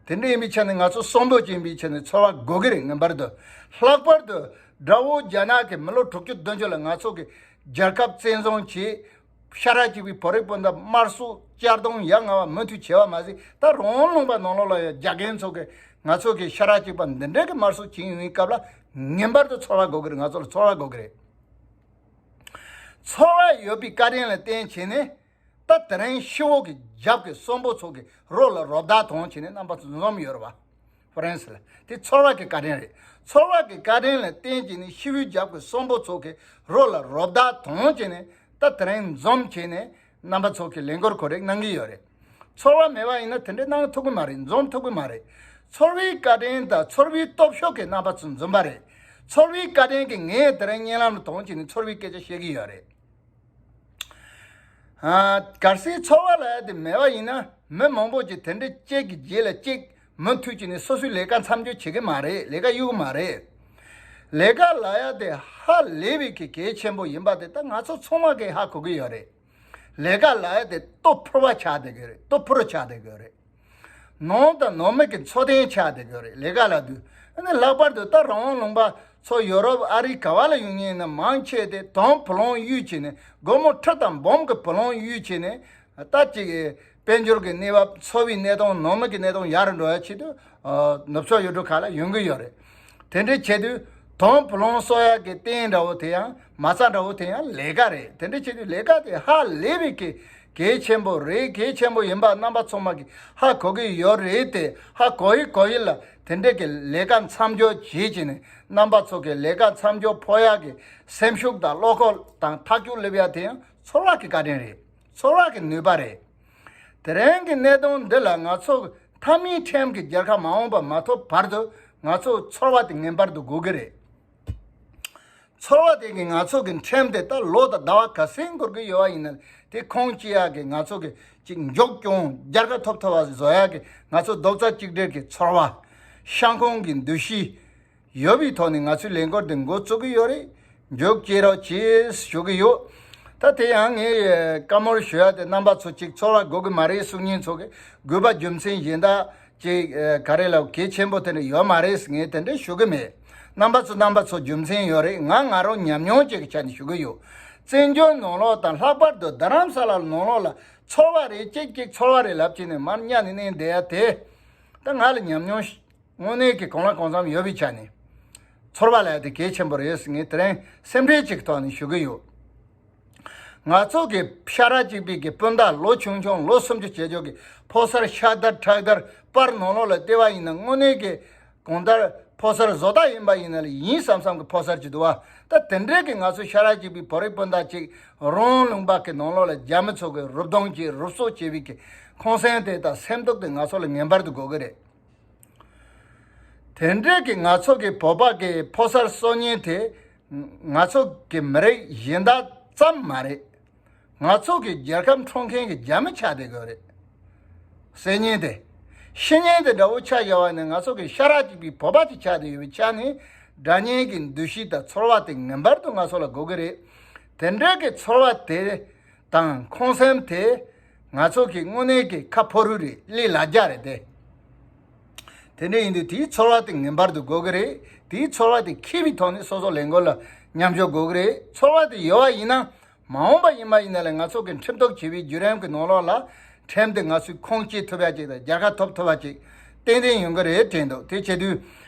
དེ་འདྲ་ཡིན་པའི་ཆ་ནས་ང་ཚོ་གསོན་པོ་ཅིག་ཡིན་པའི་ཆ་ནས་ཚོར་བ་དགོས་ཀྱི་རེད། ངེས་པར་དུ། ལྷག་པར་དུ་དགྲ་བོ་རྒྱ་ནག་གིས་མི་ལོ་དྲུག་ཅུ་བདུན་ཅུ་ལ་ང་ཚོ་གི་རྒྱལ་ཁབ་བཙན་བཟུང་བྱས། ཤ་ཁྲག་གཅིག་པའི་བོད་རིགས་སྤུན་ཟླ་དམར་གསོད་གཅར་རྡུང་ཡ་ང་བ་མུ་མཐུད་བྱས་པ་མ་ཟད། ད་རང་དབང་ལུང་པ་ནང་ལོགས་ལ་ཡང་རྒྱ་རྒན་ཚོ་གིས་ང་ཚོ་གི་ཤ་ཁྲག་གཅིག་པ་འདི་འདྲའི་གི་དམར་གསོད་བྱེད་ཡོང་བའི་སྐབས་ལ་ངེས་པར་དུ་ཚོར་བ་དགོས་ཀྱི་རེད། ང་ཚོ་ལ་ཚོར་བ་དགོས་ཀྱི་རེད། ཚོར་བ་ཡོད་པའི་བཀའ་དྲིན་ལ་བརྟེན་བྱས་ནས། ད་དེ་རིང་ཤི་བོ་གི་རྒྱབ་ཀྱི་གསོན་པོ་ཚོ་གི་རོ་ལ་རོ་བདའ་གཏོང་བྱས་ནས་རྣམ་པ་ཚོ་འཛོམས་ཡོད་རེད་བ། ཧྥ་རན་སི་ལ། དེ་ཚོར་བ་གི་བཀའ་དྲིན་རེད། ཚོར་བ་གི་བཀའ་དྲིན་ལ་བརྟེན་བྱས་ནས་ཤི་བོའི་རྒྱབ་ཀྱི་གསོན་པོ་ཚོ་གི་རོ་ལ་རོ་བདའ་གཏོང་བྱས་ནས་ད་དེ་རིང་འཛོམས་བྱས་ནས་རྣམ་པ་ཚོ་གི་ལས་འགུལ་ཁོ་རེ་གནང་གི་ཡོད་རེད། ཚོར་བ་མེད་པ་ཡིན་ན་དེ་འདྲའི་གནང་ཐུབ་ཀྱི་མ་རེད། འཛོམས་ཐུབ་ཀྱི་མ་རེད། ཚོར་བའི་བཀའ་དྲིན་དང་ཚོར་བའི་སྟོབས་ཤུགས་ཀྱིས་རྣམ་པ་ཚོ་འཛོམས་པ་རེད། ཚོར་བའི་བཀའ་དྲིན་གྱིས་ངས་དེ་རིང་བརྙན་ལམ་ལ་གཏོང་བྱས་ནས་ཚོར་བའི་སྐད་ཆ་བཤད་ཀྱི་ཡོད་རེད། ཨ། གལ་སྲིད་ཚོར་བ་ལབ་ཡ་དེ་མེད་པ་ཡིན་ན་མི་མང་པོ་ཅིག་དེ་འདྲའི་གཅིག་གི་རྗེས་ལ་གཅིག་མུ་མཐུད་ཀྱིས་ནས་སོ་སོའི་ལས་ཀ་མཚམས་འཇོག་བྱེད་ཀྱི་མ་རེད། ལས་ཀ་གཡུག་གི་མ་རེད། ལས་ཀ་ལབ་ཡ་དེ་ཧ་ལས་པའི་གི་གལ་ཆེན་པོ་ཡིན་པ་དེ་ད་ང་ཚོ་ཚང་མ་གིས་ཧ་གོ་གི་ཡོད་རེད། ལས་ཀ་ལབ་ཡ་དེ་ལྟོ་ཕོར་པ་ཆགས་བསྡད་ཀྱི་རེད། ལྟོ་ཕོར་ཆགས་བསྡད་ཀྱི་ཡོད་རེད། ནང་དང་ནང་མི་གི་འཚོ་རྟེན་ཆགས་བསྡད་ཀྱི་ཡོད་རེད། ལས་ཀ་ལབ་དུས་ཨ་ནི་ལྷག་པར་དུ་ད་རང་དབང་ལུང་པ་ཚོ་ཡོ་རོབ་ཨ་རི་ག་བ་ལ་ཡོང་མཁན་ཡིན་ན་མང་ཆེ་དེ་དོན་བུ་ལོན་གཡུག་བྱས་ནས་སྒོར་མོ་ཁྲི་དང་འབུམ་གི་བུ་ལོན་གཡུག་བྱས་ནས་ད་ཅིག་དཔལ་འབྱོར་གྱི་གནས་བབ། འཚོ་བའི་གནས་སྟངས། ནང་མི་གི་གནས་སྟངས་ཡག་རུ་འགྲོ་ཡ་ཆེད་དུ་ནུབ་ཕྱོགས་ཡུལ་གྲུ་ཁག་ལ་ཡོང་གི་ཡོད་རེད། དེ་འདྲའི་ཆེད་དུ་དོན་བུ་ལོན་གསོག་ཡག་གི་རྟེན་འདྲ་བོ་དེ་ཡང་མ་རྩ་འདྲ་བོ་དེ་ཡང་ལས་ཀ་རེད། དེ་འདྲའི་ཆེད་དུ་ལས་ཀ་དེ་ཧ་ལས་པའི་གི་གལ་ཆེན་པོ་རེད། གལ་ཆེན་པོ་ཡིན་པ་རྣམ་པ་ཚང་མ་གིས་ཧ་གོ་གི་ཡོད་རེད་དེ། ཧ་གོ་ཡི་གོ་ཡི་ལ་དེ་འདྲའི་གི་ལས་ཀ་མཚམས་འཇོག་བྱེད་བྱས་ནས་རྣམ་པ་ཚོ་གི་ལས་ཀ་མཚམས་འཇོག་ཕོག་ཡག་གི་སེམས་ཤུགས་དང་བློ་ཁོག་དང་ཐག་གཅོད་སླེབས་ཡག་དེ་ཡང་ཚོར་བ་གི་བཀའ་དྲིན་རེད། ཚོར་བ་གི་ནུས་པ་རེད། དེ་རིང་གི་གནད་དོན་འདི་ལ་ང་ཚོ་མཐའ་མའི་ཁྲིམས་ཀྱི་རྒྱལ་ཁ་མ་འོངས་པ་མ་ཐོབ་བར་དུ་ང་ཚོ་ཚོར་བ་དེ་ངེས་པར་དུ་དགོས་ཀྱི་རེད། ཚོར་བ་དེ་གིས་ང་ཚོ་གི་ཁྲིམས་དེ་ད་ལོ་དང་ཟླ་བ་ག་ཚོད་འགོར་གྱི་ཡོད་པ་ཡིན་ན་དེ་ཁུངས་སྐྱེལ་ཡག་གི་ང་ཚོ་གི་ཅིག་མགྱོགས་ཀྱང་རྒྱལ་ཁ་ཐོབ་ཐུབ་པ་བཟོ་ཡག་གི་ང་ཚོ་རྡོག་རྩ་གཅིག་སྒྲིལ་གྱི་ཚོར་བ། ཤ་ཁོང་གི་འདུ་ཤེས། ཡོད་པའི་ཐོག་ནས་ང་ཚོའི་ལས་འགུལ་འདི་འགོ་བཙུགས་ཀྱི་ཡོད་རེད། མགྱོགས་སྐྱེལ་རོགས་བྱེད་ཞུ་གི་ཡོད། ད་དེ་ཡང་ངས་བཀའ་མོལ་ཞུ་ཡ་དེ་རྣམ་པ་ཚོ་གཅིག་ཚོར་བ་དགོས་ཀྱི་མ་རེད་གསུང་མཁན་ཚོ་གི་དགོས་པ་རྒྱུ་མཚན་གཞན་དག་ཅིག་ག་རེ་ལབ་གལ་ཆེན་པོ་དེ་འདྲ་ཡོད་མ་རེད། ངས་དེ་འདྲ་ཞུ་གི་མེད། རྣམ་པ་ཚོ་རྣམ་པ་ཚོ་རྒྱུ་མཚན་ཡོད་རེད། ང་ང་རང་ཉམས་མྱོང་ཅིག་གི་ཆ་ནས་ཞུ་གི་ཡོད། བཙན་བྱོལ་ནང་ལོགས་དང་ལྷག་པར་དུ་རྡ་རམ་ས་ལ་ནང་ལོགས་ལ་ཚོར་བ་རེད། གཅིག་གཅིག་ཚོར་བ་རེད་ལབ་བྱས་ནས་མར་གཉའ་ནས་མནན་བསྡད་ཡ་དེ་ད་ང་ལ་ཉམས་མྱོང་དངོས་གནས་ཀྱི་གང་ལ་གང་འཚམ་ཡོད་པའི་ཆ་ནས། ཚོར་བ་ལབ་ཡ་དེ་གལ་ཆེན་པོ་རེད་ཟེར་ངས་དེ་རིང་སེམས་ཁྲལ་ཅིག་ཐོག་ནས་ཞུ་གི་ཡོད། ང་ཚོ་གི་ཤ་ཁྲག་གཅིག་པའི་གི་སྤུན་ཟླ་ལོ་ཆུང་ཆུང་ལོ་སུམ་ཅུ་བྱེད་ཆོག་གི་ཕོ་གསར་ཤ་དར་ཁྲག་དར་པར་ནང་ལོགས་ལ་བལྟས་པ་ཡིན་ན་དངོས་གནས་ཀྱི་གང་ལྟར་ཕོ་གསར་བཟོ་ལྟ་ཡིན་པ་ཡིན་ན་ལ་ཡིན་བསམ་བསམ་གི་ཕོ་གསར་ཅིག་འདུག་བ། ད་དེ་འདྲའི་གི་ང་ཚོ་ཤ་ཁྲག་གཅིག་པའི་བོད་རིགས་སྤུན་ཟླ་ཅིག་རང་ལུང་པ་གི་ནང་ལོགས་ལ་རྒྱ་མི་ཚོ་གི་རུབ་རྡུང་བྱེད་རུབ་གསོག་བྱེད་པའི་གི་ཁོང་སེང་དེ་དང་སེམས་སྡུག་དེ་ང་ཚོ་ལ་ངེས་པར་དུ་དགོས་གི་རེད། དེ་འདྲའི་གི་ང་ཚོ་གི་བོད་པ་གི་ཕོ་གསར་གསོ་མཁན་དེ་ང་ཚོ་གི་མི་རིགས་གཞན་དག་ཙམ་མ་རེད། ང་ཚོ་གི་རྒྱལ་ཁམས་འཕྲོག་མཁན་གི་རྒྱ་མི་ཆགས་བསྡད་ཡོད་རེད། གསོད་མཁན་དེ། ཤི་མཁན་དེ་འདྲ་བོ་ཆགས་བཞག་པ་ནི་ང་ཚོ་གི་ཤ་ཁྲག་གཅིག་པའི་བོད་པ་ཅིག་ཆགས་བསྡད་ཡོད་པའི་ཆ་ནས་དགྲ་གཉེན་གི་འདུ་ཤེས་དང་ཚོར་བ་དེ་ངེས་པར་དུ་ང་ཚོ་ལ་དགོས་གི་རེད། དེ་འདྲའི་གི་ཚོར་བ་དེ། དང་ཁོང་སེམས་དེ་ང་ཚོ་གི་དངོས་གནས་ཀྱི་ཁ་ཕོ་རུ་རེད། ལས་ལ་རྒྱ་རེད་དེ། དེ་འདྲ་ཡིན་དུས་དེའི་ཚོར་བ་དེ་ངེས་པར་དུ་དགོས་ཀྱི་རེད། དེའི་ཚོར་བ་དེ་འཁྱེར་བའི་ཐོག་ནས་སོ་སོ་ལས་འགུལ་ལ་མཉམ་ཞུགས་དགོས་ཀྱི་རེད། ཚོར་བ་དེ་ཡོད་པ་ཡིན་ན་མ་འོངས་པ་ཡིན་པ་ཡིན་ན་ལས་ང་ཚོ་གི་ཁྲིམས་གཏུག་བྱེད་པའི་བརྒྱུད་རིམ་གྱི་ནང་ལོགས་ལ་ཁྲིམས་དེ་ང་ཚོས་ཁུངས་སྐྱེལ་ཐུབ་ཡ་ཅིག་དང་རྒྱལ་ཁ་ཐོབ་ཐུབ་པ་ཅིག་ཏན་ཏན་ཡོང་གི་རེད་དྲན་འདུག་དེ་བྱེད་དུས།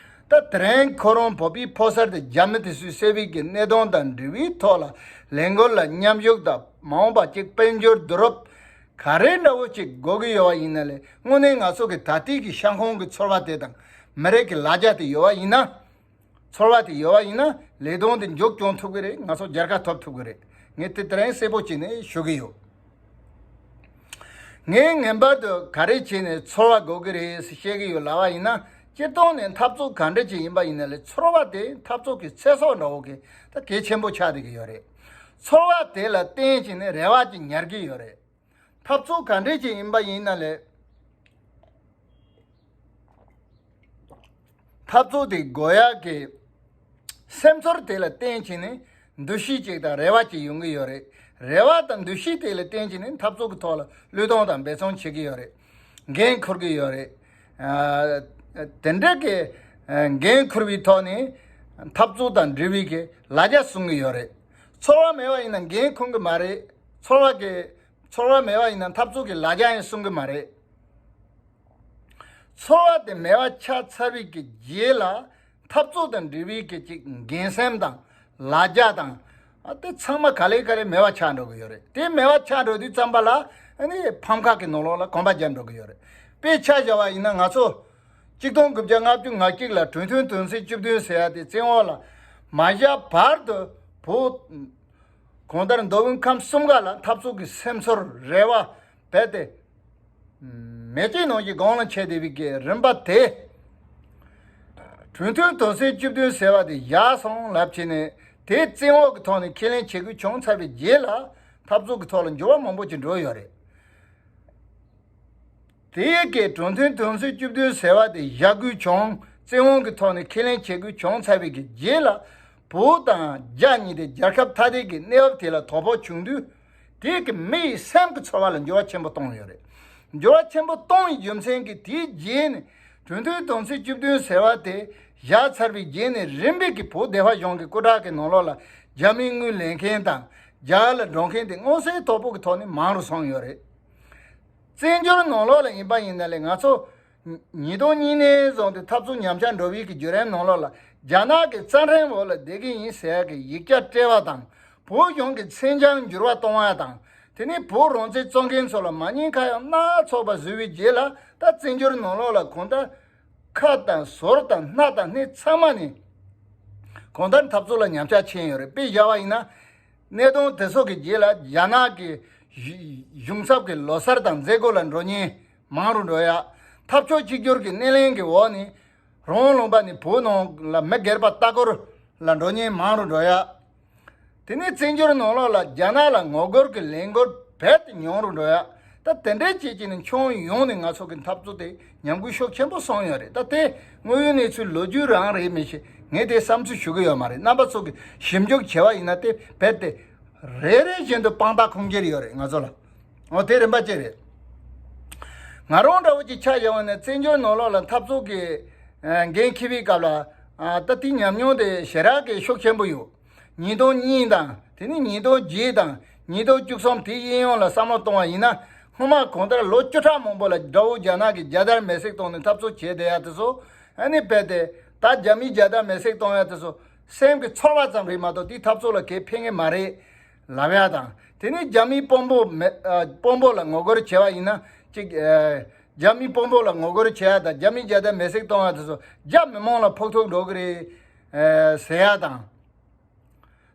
ད་དེ་རིང་ཁོ་རང་བོད་པའི་ཕོ་གསར་དེ་རྒྱ་མི་དེ་ཚོས་བསད་པའི་གི་གནད་དོན་དང་འབྲེལ་བའི་ཐོག་ལ་ལས་འགུལ་ལ་མཉམ་ཞུགས་དང་མ་འོངས་པ་ཅིག་དཔལ་འབྱོར་བསྡུ་རུབ་ག་རེ་འདྲ་བོ་ཅིག་དགོས་ཀྱི་ཡོད་པ་ཡིན་ན་ལས་དངོས་གནས་ང་ཚོ་གི་ད་ལྟའི་གི་ཤ་ཁོང་གི་ཚོར་བ་དེ་དང་མི་རིགས་ཀྱི་ལ་རྒྱ་དེ་ཡོད་པ་ཡིན་ན། ཚོར་བ་དེ་ཡོད་པ་ཡིན་ན་ལས་དོན་དེ་མཇུག་སྐྱོང་ཐུབ་ཀྱི་རེད། ང་ཚོ་རྒྱལ་ཁ་ཐོབ་ཐུབ་ཀྱི་རེད། ངས་དེ་དེ་རིང་གསལ་པོ་བྱས་ནས་ཞུ་གི་ཡོད། ངས་ངེས་པར་དུ་ག་རེ་བྱས་ནས་ཚོར་བ་དགོས་ཀྱི་རེད་ཟེར་བཤད་ཀྱི་ཡོད་ལབ་པ་ཡིན་ན། སྤྱིར་བཏང་ནས་འཐབ་རྩོད་ག་འདྲ་ཅིག་ཡིན་པ་ཡིན་ན་ལས་ཚོར་བ་དེ་འཐབ་རྩོད་ཀྱི་ཚེ་སྲོག་འདྲ་བོ་གི་ད་གལ་ཆེན་པོ་ཆགས་བསྡད་ཀྱི་ཡོད་རེད། ཚོར་བ་དེ་ལ་བརྟེན་བྱས་ནས་རེ་བ་ཅིག་ཉར་གྱི་ཡོད་རེད། འཐབ་རྩོད་ག་འདྲ་ཅིག་ཡིན་པ་ཡིན་ན་ལས། འཐབ་རྩོད་དེ་དགོས་ཡག་གི་ སེམས་ཚོར་དེ་ལ་བརྟེན་བྱས་ནས་འདུ་ཤེས་ཅིག་དང་རེ་བ་ཅིག་ཡོང་གི་ཡོད་རེད། རེ་བ་དང་འདུ་ཤེས་དེ་ལ་བརྟེན་བྱས་ནས་འཐབ་རྩོད་ཀྱི་ཐོག་ལ་བློས་གཏོང་དང་འབད་བརྩོན་བྱེད་ཀྱི་ཡོད་རེད། འགན་འཁུར་གྱི་ཡོད་རེད། ཨ། དེ་འདྲ་གི་ཨ་འགན་འཁུར་བའི་ཐོག་ནས་འཐབ་རྩོད་དང་འབྲེལ་བའི་གི་ལ་རྒྱ་བཟུང་གི་ཡོད་རེད། ཚོར་བ་མེད་པ་ཡིན་ན་འགན་འཁུར་གི་མ་རེད། ཚོར་བ་གི་ཚོར་བ་མེད་པ་ཡིན་ན་འཐབ་རྩོད་ཀྱི་ལ་རྒྱ་ཡང་བཟུང་གི་མ་རེད། ཚོར་བ་དེ་མེད་པ་ཆགས་ཚར་བའི་གི་རྗེས་ལ་འཐབ་རྩོད་དང་འབྲེལ་བའི་གི་ཅིག་འགན་སེམས་དང་ལ་རྒྱ་དང་ཨ་དེ་ཚང་མ་ག་ལེ་ག་ལེ་མེད་པ་ཆགས་འགྲོ་གི་ཡོད་རེད། དེ་མེད་པ་ཆགས་འགྲོ་དུས་ཙམ་པ་ལ་ཨ་ནི་ཕམ་ཁ་གི་ནང་ལོགས་ལ་གོམ་པ་རྒྱབ་འགྲོ་གི་ཡོད་རེད། དཔེ་ཆ་བཞག་པ་ཡིན་ན་ང་ཚོ་གཅིག་སྟོང་དགུ་བརྒྱ་ལྔ་བཅུ་ང་གཅིག་ལ་གྲོས་མཐུན་དོན་ཚན་བཅུ་བདུན་ཟེར་ཡ་དེ་བཙན་འོག་ལ་མ་བཞག་བར་དུ་བོད་གང་ལྟར་མདོ་དབུས་ཁམས་གསུམ་ག་ལ་འཐབ་རྩོད་ཀྱི་སེམས་ཚོར་རེ་བ་རྦད་དེ་མེ་ལྕེ་ནང་བཞིན་གོང་ལ་མཆེད་བསྡད་པའི་གི་རིམ་པ་དེ། གྲོས་མཐུན་དོན་ཚན་བཅུ་བདུན་ཟེར་བ་དེ་བཞག་སོང་ལབ་བྱས་ནས་དེ་བཙན་འོག་གི་ཐོག་ནས་ཁས་ལེན་བྱེད་དགོས་བྱུང་ཚར་བའི་རྗེས་ལ་འཐབ་རྩོད་ཀྱི་ཐོག་ལ་འགྱུར་བ་མང་པོ་ཅིག་འགྲོ་ཡོད་རེད། དེ་གའི་གྲོས་མཐུན་དོན་ཚན་བཅུ་བདུན་ཟེར་བ་དེ་བཞག་དགོས་བྱུང་། བཙན་དབང་གི་ཐོག་ནས་ཁས་ལེན་བྱེད་དགོས་བྱུང་ཚར་བའི་གི་རྗེས་ལ་བོད་དང་རྒྱ་གཉིས་དེ་རྒྱལ་ཁབ་ཐ་དད་ཀྱི་གནས་བབ་དེ་ལ་དོ་ཕོག་བྱུང་དུས་དེ་གི་མི་ཡི་སེམས་ཀྱི་ཚོར་བ་ལ་འགྱུར་བ་ཆེན་པོ་བཏང་ཡོད་རེད། འགྱུར་བ་ཆེན་པོ་བཏང་བའི་རྒྱུ་མཚན་གྱིས་དེའི་རྗེས་ནས་གྲོས་མཐུན་དོན་ཚན་བཅུ་བདུན་ཟེར་བ་དེ་བཞག་ཚར་བའི་རྗེས་ནས་རིམ་པས་ཀྱི་བོད་སྡེ་པ་གཞུང་གི་སྐུ་དྲག་གི་ནང་ལོགས་ལ་རྒྱ་མིའི་དངུལ་ལེན་མཁན་དང་རྒྱ་གར་ལ་འགྲོ་མཁན་དེ་མངོན་གསལ་དོད་པོ་གི་ཐོག་ནས་མང་རུ་སོང་ཡོད་རེད། བཙན་བྱོལ་ནང་ལོགས་ལ་ཡིན་པ་ཡིན་ན་ལས་ང་ཚོ་ཉིས་སྟོང་གཉིས་ནས་བཟུང་སྟེ་འཐབ་རྩོད་ཉམས་ཆག་འགྲོ་བའི་གི་བརྒྱུད་རིམ་ནང་ལོགས་ལ་རྒྱ་ནག་གི་རྩ་ཁྲིམས་འོག་ལ་བསྡད་ཀྱི་ཡིན་ཟེར་ཡ་གི་ཡིག་ཆ་སྤྲད་པ་དང་བོད་གཞུང་གི་མཚན་བྱང་འགྱུར་བ་གཏོང་བ་དང་དེ་ནས་བོད་རང་བཙན་རྩོད་མཁན་ཚོ་ལ་མ་ཉེས་ཁ་གཡོག་སྣ་ཚོགས་པ་བཟོས་པའི་རྗེས་ལ་ད་བཙན་བྱོལ་ནང་ལོགས་ལ་གང་ལྟར་ཁ་དང་ཟུར་དང་སྣ་དང་སྣེ་ཚང་མ་ནས་གང་ལྟར་འཐབ་རྩོད་ལ་ཉམས་ཆག་ཕྱིན་ཡོད་རེད། དཔེ་བཞག་པ་ཡིན་ན། གནད་དོན་དེ་ཚོ་གི་རྗེས་ལ་རྒྱ་ནག་གི་གཞུང་གཞུང་ཚབ་ཀྱི་ལོ་གསར་དང་མཛད་སྒོ་ལ་འགྲོ་མཁན་མང་རུ་འགྲོ་ཡ། འཐབ་ཕྱོགས་གཅིག་གྱུར་གྱི་སྣེ་ལེན་གྱི་འོག་ནས་རང་ལུང་པ་ནས་བོད་ནང་ལ་མི་སྒེར་པ་ལྟ་སྐོར་ལ་འགྲོ་མཁན་མང་རུ་འགྲོ་ཡ། དེ་ནས་བཙན་བྱོལ་ནང་ལོགས་ལ་རྒྱ་ནག་ལ་ངོ་རྒོལ་གྱི་ལས་འགུལ་རྦད་དེ་ཉུང་རུ་འགྲོ་ཡ། ད་དེ་འདྲའི་བྱས་ཀྱི་ནི་ཁྱོན་ཡོངས་ནས་ང་ཚོ་གི་འཐབ་རྩོད་དེ་ཉམས་རྒུད་ཤུགས་ཆེན་པོ་སོང་ཡོད་རེད། ད་དེ་དངོས་ཡོད་གནས་ཚུལ་ལོ་རྒྱུས་རང་རེད་མི་ཤེས། ངས་དེ་བསམ་ཚུལ་ཞུ་གི་ཡོད་མ་རེད། རྣམ་པ་ཚོ་གི་ཞིབ་འཇུག་བྱས་པ་ཡིན་ན་དེ་རྦད་དེ་རེ་རེ་བཞིན་དུ་དཔང་རྟགས་ཁུངས་སྐྱེལ་ཡོད་རེད་ང་ཚོ་ལ། འོ་དེ་རིམ་པ་གཅིག་རེད། ང་རང་འདྲ་བོ་ཅིག་ཆ་བཞག་པ་ན་བཙན་བྱོལ་ནང་ལོགས་ལ་འཐབ་རྩོད་ཀྱི་ཨ་འགན་འཁྱེར་བའི་སྐབས་ལ་ཨ་ད་དེ་ཉམས་མྱོང་དེ་ཞེ་དྲག་གི་ཤུགས་ཆེན་པོ་ཡོད། ཉིས་སྟོང་གཉིས་དང་དེ་ནས་ཉིས་སྟོང་བརྒྱད་དང་ཉིས་སྟོང་བཅུ་གསུམ་དེའི་གཡས་གཡོན་ལ་བསམ་བློ་གཏོང་བ་ཡིན་ན་སྔོན་མ་གང་ལྟར་ལོ་བཅུ་ཕྲག་མང་པོ་ལ་དགྲ་བོ་རྒྱ་ནག་གིས་རྒྱལ་དར་མེ་བསྲེགས་བཏང་ནས་འཐབ་རྩོད་བྱས་བསྡད་ཡ་དེ་ཚོ་ཨ་ནི་རྦད་དེ་ད་རྒྱ་མིས་རྒྱལ་དར་མེ་བསྲེགས་གཏོང་ཡ་དེ་ཚོ་སེམས་ཀྱི་ཚོར་བ་ཙམ་རེད་མ་གཏོགས་དེ་འཐབ་རྩོད་ལ་གས་ཕན་གི་མ་རེད་ལབ་ཡ་དང་དེ་ནས་རྒྱ་མིའི་དཔོན་པོ་མེ་ཨ་དཔོན་པོ་ལ་ངོ་རྒོལ་བྱས་པ་ཡིན་ན་ཅིག་ཨ་རྒྱ་མིའི་དཔོན་པོ་ལ་ངོ་རྒོལ་བྱས་ཡ་དང་རྒྱ་མིས་རྒྱལ་དར་མེ་བསྲེགས་གཏོང་ཡ་དེ་ཚོ་རྒྱ་མི་མང་ལ་ཕོག་ཐུག་འགྲོ་གི་རེད་ཨ་ཟེར་ཡ་དང་།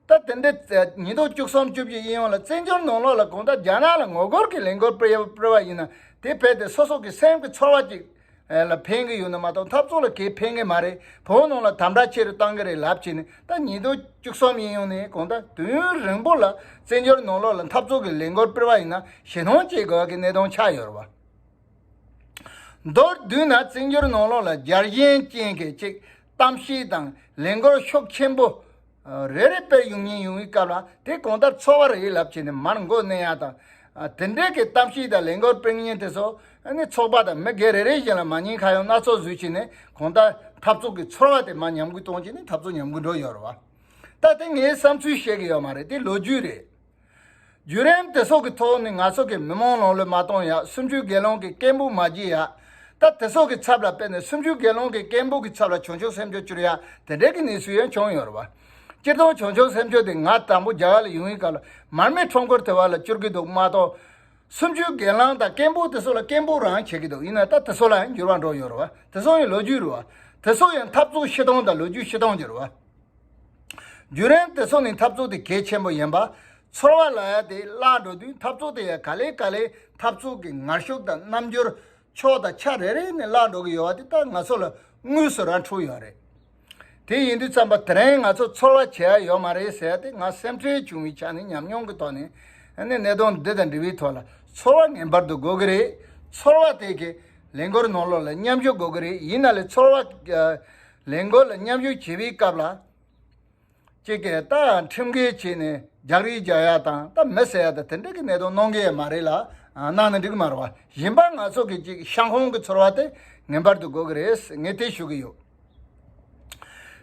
ད་དེ་འདྲའི་ཉིས་སྟོང་བཅུ་གསུམ་བཅུ་བཞི་གཡས་གཡོན་ལ་བཙན་བྱོལ་ནང་ལོགས་ལ་གང་ལྟར་རྒྱ་ནག་ལ་ངོ་རྒོལ་གྱི་ལས་འགུལ་སྤེལ་སྤེལ་བ་ཡིན་ན་དེ་རྦད་དེ་སོ་སོ་གི་སེམས་ཀྱི་ཚོར་བ་ཅིག་ལ་ཕན་གྱི་ཡོད་ན་མ་གཏོགས་འཐབ་རྩོད་ལ་གས་ཕན་གྱི་མ་རེད། བོད་ནང་ལ་དམ་དྲག་ཆེ་རུ་བཏང་གི་རེད་ལབ་བྱས་ནས་ད་ཉིས་སྟོང་བཅུ་གསུམ་གཡས་གཡོན་ནས་གང་ལྟར་དུས་ཡུན་རིང་པོ་ལ་བཙན་བྱོལ་ནང་ལོགས་ལ་འཐབ་རྩོད་ཀྱི་ལས་འགུལ་སྤེལ་བ་ཡིན་ན་ཞེད་སྣང་སྐྱེ་དགོས་ཀྱི་གནད་དོན་ཆགས་ཡོད་རེད་བ། མདོར་བསྡུས་ན་བཙན་བྱོལ་ནང་ལོགས་ལ་རྒྱལ་ཞེན་ཅན་གྱི་ཅིག་གཏམ་བཤད་དང་ལས་འགུལ་ཤུགས་ཆེན་པོ་རེ་རེ་སྤེལ་ཡོང་ཉེན་ཡོང་བའི་སྐབས་ལ་དེ་གང་ལྟར་ཚོར་བ་རེད་ལབ་བྱས་ནས་མར་མགོ་མནན་ཡ་དང་དེ་འདྲའི་གི་གཏམ་བཤད་དང་ལས་འགུལ་སྤེལ་མཁན་དེ་ཚོ་ནི་ཚོགས་པ་དང་མི་སྒེར་རེ་རེ་བཞིན་ལ་མ་ཉེས་ཁ་གཡོག་སྣ་ཚོགས་བཟོས་བྱས་ནས་གང་ལྟར་འཐབ་རྩོད་ཀྱི་ཚོར་བ་དེ་མར་ཉམས་རྒུད་གཏོང་བྱས་ནས་འཐབ་རྩོད་ཉམས་རྒུད་འགྲོ་ཡོད་རེད་བ། ད་དེ་ངའི་བསམ་ཚུལ་བཤད་གི་ཡོད་མ་རེད། དེ་ལོ་རྒྱུས་རེད། བརྒྱུད་རིམ་དེ་ཚོ་གི་ཐོག་ནས་ང་ཚོ་གི་མི་མང་ནང་ལོགས་མ་གཏོང་ཡ། སུམ་ཅུ་སྒེར་ལངས་ཀྱི་སྐད་འབོད་མ་བྱེད་ཡ། ད་དེ་ཚོ་གི་ཚབ་ལ་དཔེར་ན་སུམ་ཅུ་སྒེར་ལངས་ཀྱི་སྐད་འབོད་ཀྱི་ཚབ་ལ་བྱང་ཆུབ་སེམས་མཆོག་བསྐྱུར་ཡ་དེ་འདྲའི་གི་གནས་ཚུལ་ཡང་བྱུང་ཡོད་རེད་བ། སྤྱིར་བཏང་བྱང་ཆུབ་སེམས་མཆོག་དེ་ང་དང་པོ་རྒྱ་གར་ལ་ཡོང་བའི་སྐབས་ལ་མར་མེ་ཁྲོམ་སྐོར་དེ་བ་ལ་བསྐྱུར་གི་འདུག་མ་གཏོགས། སུམ་ཅུ་སྒེར་ལངས་དང་སྐད་འབོད་དེ་ཚོ་ལ་སྐད་འབོད་རང་བྱེད་ཀྱི་འདུག་ཡིན་ན་ད་དེ་ཚོ་ལ་ཡང་འགྱུར་བ་འགྲོ་ཡོད་རེད་བ། དེ་ཚོ་ཡང་ལོ་རྒྱུས་རེད་བ། དེ་ཚོ་ཡང་འཐབ་རྩོད་སྤྱི་སྟངས་དང་ལོ་རྒྱུས་སྤྱི་སྟངས་ཀྱི་རེད་བ། བརྒྱུད་རིམ་དེ་ཚོ་ནི་འཐབ་རྩོད་དེ་གལ་ཆེན་པོ་ཡིན་པ། ཚོར་བ་ལབ་ཡ་དེ་བརླག་འགྲོ་དུས་འཐབ་རྩོད་དེ་ཡང་ག་ལེ་ག་ལེ་འཐབ་རྩོད་ཀྱི་ངར་ཤུགས་དང་རྣམ་འགྱུར་ཕྱོགས་དང་ཆ་རེ་རེ་ནས་བརླག་འགྲོ་གི་ཡོད་པ་དེ་ད་ང་ཚོ་ལ་དངོས་སུ་ར་འཕྲོད་ཡོད་རེད། དེ་ཡིན་དུས་ཙམ་པ་དེ་རིང་ང་ཚོ་ཚོར་བ་བྱེད་ཡ་ཡོད་མ་རེད་ཟེར་ཡ་དེ་ང་སེམས་ཁྲལ་བྱུང་བའི་ཆ་ནས་ཉམས་མྱོང་གི་ཐོག་ནས་ཨ་ནི་གནད་དོན་འདི་དང་འབྲེལ་བའི་ཐོག་ལ་ཚོར་བ་ངེས་པར་དུ་དགོས་ཀྱི་རེད། ཚོར་བ་དེ་གི་ལས་འགུལ་ནང་ལོགས་ལ་མཉམ་ཞུགས་དགོས་ཀྱི་རེད། ཡིན་ན་ལས་ཚོར་བ་ཨ་ལས་འགུལ་ལ་མཉམ་ཞུགས་བྱེད་པའི་སྐབས་ལ། ཅིག་གིས་ད་ཁྲིམས་འགལ་བྱས་ནས་རྒྱག་རེས་རྒྱག་ཡ་དང་ད་མི་བསད་ཡ་དང་དེ་འདྲ་གི་གནད་དོན་གནང་གི་ཡོད་མ་རེད་ལ། གནང་ན་འགྲིག་མ་རེད་བ། གཞན་པ་ང་ཚོ་གི་ཅིག་ཤང་ཧོང་གི་ཚོར་བ་དེ་ངེས་པར་དུ་དགོས་ཀྱི་རེད། ངས་དེ་ཞུ་གི་ཡོད།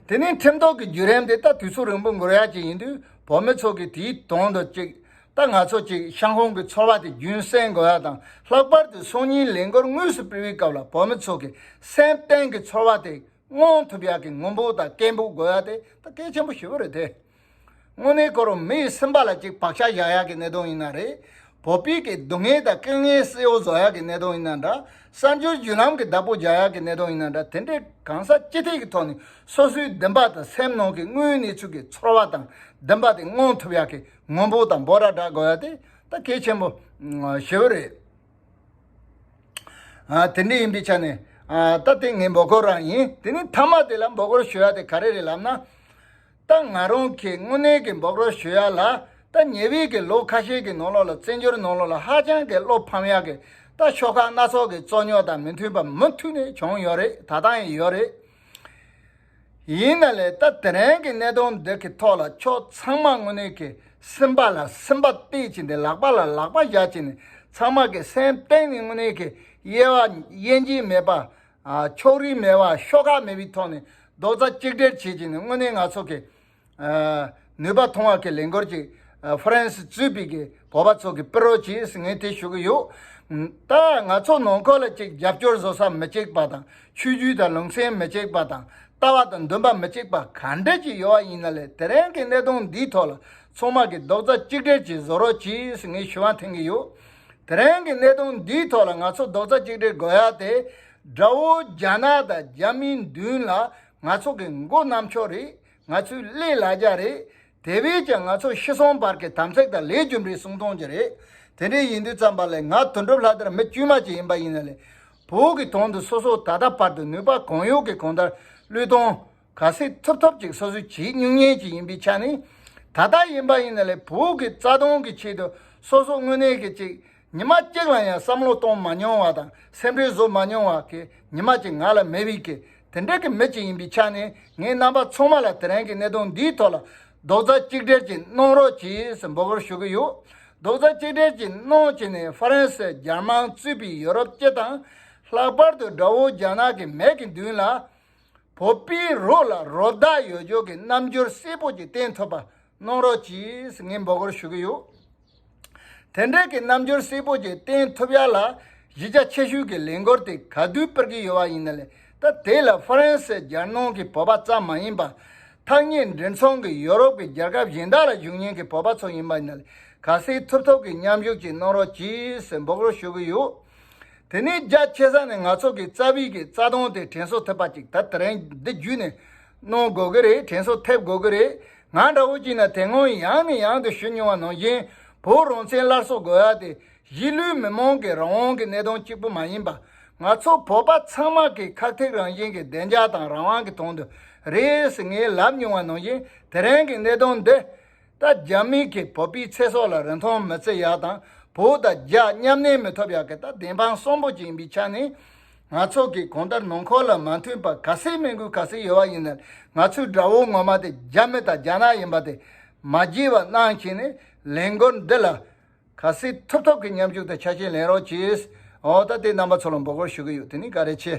དེ་ནས་ཁྲིམས་ཐོག་གི་བརྒྱུད་རིམ་དེ་ད་དུས་ཚོད་རིང་པོ་འགོར་ཡ་ཅིག་ཡིན་དུས་བོད་མི་ཚོ་གི་དེའི་དོན་དུ་ཅིག་ད་ང་ཚོ་ཅིག་ཤང་ཧོང་གི་ཚོར་བ་དེ་རྒྱུན་གསན་དགོས་ཡ་དང་ལྷག་པར་དུ་སང་ཉིན་ལས་འགུལ་དངོས་སུ་སྤེལ་བའི་སྐབས་ལ་བོད་མི་ཚོ་གི་སེམས་གཏིང་གི་ཚོར་བ་དེ། མངོན་ཐུབ་ཡག་གི་ངོ་འབོག་དང་སྐད་འབོད་དགོས་ཡག་དེ་ད་གལ་ཆེན་པོ་ཞེ་པོ་རེད་དེ། དངོས་གནས་ཁོ་རང་མི་ཡི་སེམས་པ་ལ་ཅིག་བག་ཆགས་བཞག་ཡག་གི་གནད་དོན་ཡིན་ན་རེད། བོད་པའི་གི་སྡུག་བསྔལ་དང་སྐྱིད་བསྔལ་གསལ་བོ་བཟོ་ཡག་གི་གནད་དོན་ཡིན་ན་འདྲ། གསར་འགྱུར་བརྒྱུད་ལམ་གི་བདག་པོ་རྒྱག་ཡག་གི་གནད་དོན་ཡིན་ན་འདྲ། དེ་འདྲའི་གང་ཟག་སྤྱི་ཐེ་གི་ཐོག་ནས་སོ་སོའི་འདུན་པ་དང་སེམས་ནང་གི་དངོས་ཡོད་གནས་ཚུལ་གྱི་ཚོར་བ་དང་འདུན་པ་དེ་མངོན་ཐུབ་ཡག་གི་ངོ་འབོག་དང་འབོད་སྒྲ་བསྒྲགས་དགོས་ཡག་དེ་ད་གལ་ཆེན་པོ་ཞེ་པོ་རེད། ཨ། དེ་འདྲ་ཡིན་པའི་ཆ་ནས། ཨ། ད་དེ་ངའི་འབོད་སྐུལ་རང་ཡིན། དེ་ནས་མཐའ་མ་དེ་ལ་འབོད་སྐུལ་ཞུ་ཡ་དེ་ག་རེ་རེད་ལབ་ན། ད་ང་རང་གི་དངོས་གནས་ཀྱི་འབོད་སྐུལ་ཞུ་ཡ་ལ། ད་ཉེ་བའི་གི་ལོ་ཁ་ཤས་ཀྱི་ནང་ལོགས་ལ་བཙན་བྱོལ་ནང་ལོགས་ལ་ཧ་ཅང་གི་བློ་ཕམ་ཡ་གི་ད་ཤོག་ཁག་སྣ་ཚོགས་ཀྱི་རྩོད་རྙོག་དང་མི་མཐུན་པ་མུ་མཐུད་ནས་བྱུང་ཡོད་རེད། ད་ལྟ་ཡང་ཡོད་རེད། ཡིན་ན་ལས་ད་དེ་རིང་གི་གནད་དོན་འདི་གི་ཐོག་ལ་ཕྱོགས་ཚང་མ་དངོས་གནས་ཀྱི་སེམས་པ་ལ་སེམས་པ་གཏད་བྱས་ཏེ་ལག་པ་ལ་ལག་པ་བཞག་བྱས་ནས་ཚང་མ་གི་སེམས་གཏིང་ནས་དངོས་གནས་ཀྱི་དབྱེ་བ་དབྱེ་འབྱེད་མེད་པ། ཨ། ཕྱོགས་རིས་མེད་པ། ཤོག་ཁག་མེད་པའི་ཐོག་ནས་རྡོག་རྩ་གཅིག་སྒྲིལ་བྱེད་བྱས་ནས་དངོས་གནས་ང་ཚོ་གི་ཨ། ནུས་པ་ཐོན་པ་གི་ལས་འགུལ་ཅིག་ཨ། ཧྥ་རན་སི་གཙོས་པའི་གི་བོད་པ་ཚོ་གི་སྤེལ་རོགས་གྱིས་ངས་དེ་ཞུ་གི་ཡོད། ད་ང་ཚོ་ནང་ཁུལ་ལ་ཅིག་རྒྱབ་སྐྱོར་བཟོ་ས་མི་གཅིག་པ་དང་ཆོས་བརྒྱུད་དང་ལུང་ཚན་མི་གཅིག་པ་དང་ལྟ་བ་དང་འདུན་པ་མི་གཅིག་པ་ག་འདྲ་ཅིག་ཡོད་པ་ཡིན་ན་ལས་དེ་རིང་གི་གནད་དོན་འདིའི་ཐོག་ལ་ཚང་མ་གི་རྡོག་རྩ་གཅིག་སྒྲིལ་གྱིས་བཟོ་རོགས་གྱིས་ངས་ཞུ་བ་འཐེན་གི་ཡོད། དེ་རིང་གི་གནད་དོན་འདིའི་ཐོག་ལ་ང་ཚོ་རྡོག་རྩ་གཅིག་སྒྲིལ་དགོས་ཡ་དེ་དགྲ་བོ་རྒྱ་ནག་དང་རྒྱ་མིའི་མདུན་ལ་ང་ཚོ་གི་མགོ་གནོན་ཕྱོགས་རེད། ང་ཚོའི་ལས་ལ་རྒྱ་རེད། དེ་བས་ཀྱང་ང་ཚོ་ཤི་གསོན་བར་གྱི་དམ་ཚིག་དང་ལས་རྒྱུ་འབྲས་སྲུང་སྟངས་ཀྱི་རེད། དེ་འདྲ་ཡིན་དུས་ཙམ་པ་ལས་ང་དོན་གྲུབ་ལྷ་དར་མི་དཀྱུས་མ་ཅིག་ཡིན་པ་ཡིན་ན་ལས་བོད་ཀྱི་དོན་དུ་སོ་སོ་ད་ལྟ་བར་དུ་ནུས་པ་གང་ཡོད་ཀྱི་གང་ལྟར་བློས་གཏོང་ག་ཚོད་ཐུབ་ཐུབ་ཅིག་སོ་སོས་བྱེད་མྱོང་མཁན་ཅིག་ཡིན་པའི་ཆ་ནས། ད་ལྟ་ཡིན་པ་ཡིན་ན་ལས་བོད་ཀྱི་རྩ་དོན་གྱི་ཆེད་དུ་སོ་སོ་དངོས་གནས་ཀྱི་ཅིག་ཉི་མ་གཅིག་ལ་ཡང་བསམ་བློ་གཏོང་མ་མྱོང་བ་དང་སེམས་ཁྲལ་བཟོ་མ་མྱོང་བ་གི་ཉི་མ་གཅིག་ང་ལ་མེད་པའི་གི་དེ་འདྲ་གི་མི་གཅིག་ཡིན་པའི་ཆ་ནས་ངས་རྣམ་པ་ཚང་མ་ལ་དེ་རིང་གི་གནད་དོན་འདིའི་ཐོག་ལ་རྡོག་རྩ་གཅིག་སྒྲིལ་གྱིས་གནང་རོགས་གྱིས་ཟེར་འབོད་སྐུལ་ཞུ་གི་ཡོད། རྡོག་རྩ་གཅིག་སྒྲིལ་གྱིས་གནང་བྱས་ནས་ཧྥ་རན་སི་རྒྱ་དམར་གཙོས་པའི་ཡོ་རོབ་སྤྱི་དང་ལྷག་པར་དུ་དགྲ་བོ་རྒྱ་ནག་གི་མི་གི་མདུན་ལ་བོད་པའི་རོགས་ལ་རོགས་ཟླ་ཡོད་ཕྱོགས་ཀྱི་རྣམ་འགྱུར་གསལ་པོ་ཅིག་བསྟན་ཐུབ་པ་གནང་རོགས་གྱིས་ངས་འབོད་སྐུལ་ཞུ་གི་ཡོད། དེ་འདྲའི་གི་རྣམ་འགྱུར་གསལ་པོ་ཅིག་བསྟན་ཐུབ་ཡ་ལ་གཞི་རྒྱ་ཆེ་ཤོས་ཀྱི་ལས་འགུལ་དེ་ག་དུས་སྤེལ་གྱི་ཡོད་པ་ཡིན་ན་ལས་ད་དེ་ལ་ཧྥ་རན་སི་རྒྱལ་ནང་གི་བོད་པ་ཙམ་མ་ཡིན་པ་ཐག་ཉེ་འབྲེལ་ཚོམས་ཀྱི་ཡོ་རོབ་ཀྱི་རྒྱལ་ཁབ་གཞན་དག་ལ་བཞུགས་མཁན་གྱི་བོད་པ་ཚོ་ཡིན་པ་ཡིན་ན་ལས་ག་ཚོད་ཐུབ་ཐུབ་ཀྱི་མཉམ་ཞུགས་ཅིག་གནང་རོགས་གྱིས་ཟེར་འབོད་སྐུལ་ཞུ་གི་ཡོད། དེ་ནས་རྒྱ་ཆེ་ས་ནས་ང་ཚོ་གི་རྩ་བའི་གི་རྩ་དོན་དེ་དྲན་གསོ་ཐེབས་པ་ཅིག་ད་དེ་རིང་འདི་བརྒྱུད་ནས་གནང་དགོས་ཀྱི་རེད། དྲན་གསོ་ཐེབས་དགོས་ཀྱི་རེད། ང་འདྲ་བོ་ཅིག་ན་དེ་སྔོན་ཡང་ནས་ཡང་དུ་ཞུ་མྱོང་བ་ནང་བཞིན་བོད་རང་བཙན་སླར་གསོ་དགོས་ཡ་དེ་གཞིས་ལུས་མི་མང་གི་རང་དབང་གི་གནད་དོན་གཅིག་པུ་མ་ཡིན་པ། ང་ཚོ་བོད་པ་ཚང་མ་གི་ཁག་ཐེག་རང་བཞིན་གྱི་བདེ་འཇགས་དང་རང་དབང་གི་དོན་དུ་རེད་ཟེར་ངས་ལབ་མྱོང་བ་ནང་བཞིན་དེ་རིང་གི་གནད་དོན་འདི། ད་རྒྱ་མི་གིས་བོད་པའི་ཚེ་སྲོག་ལ་རིན་ཐང་མི་བརྩི་ཡག་དང་བོད་དང་རྒྱ་མཉམ་གནས་མི་ཐུབ་ཡག་གི་ད་བདེན་དཔང་གསོན་པོ་ཅིག་ཡིན་པའི་ཆ་ནས། ང་ཚོ་གི་གང་ལྟར་ནང་ཁུལ་ལ་མ་མཐུན་པ་ག་ཚོད་མི་དགོས་ག་ཚོད་ཡོད་པ་ཡིན་ན་ང་ཚོའི་དགྲ་བོ་ངོ་མ་དེ་རྒྱ་མི་དང་རྒྱ་ནག་ཡིན་པ་དེ་མ་བརྗེད་པ་གནང་བྱས་ནས་ལས་འགུལ་འདི་ལ་ག་ཚོད་ཐུབ་ཐུབ་ཀྱི་མཉམ་ཞུགས་དང་ཆ་ཤས་ལེན་རོགས་གྱིས། འོ་ད་དེ་རྣམ་པ་ཚོ་ལ་འབོད་སྐུལ་ཞུ་གི་ཡོད། དེ་ནི་བཀའ་དྲིན་ཆེ།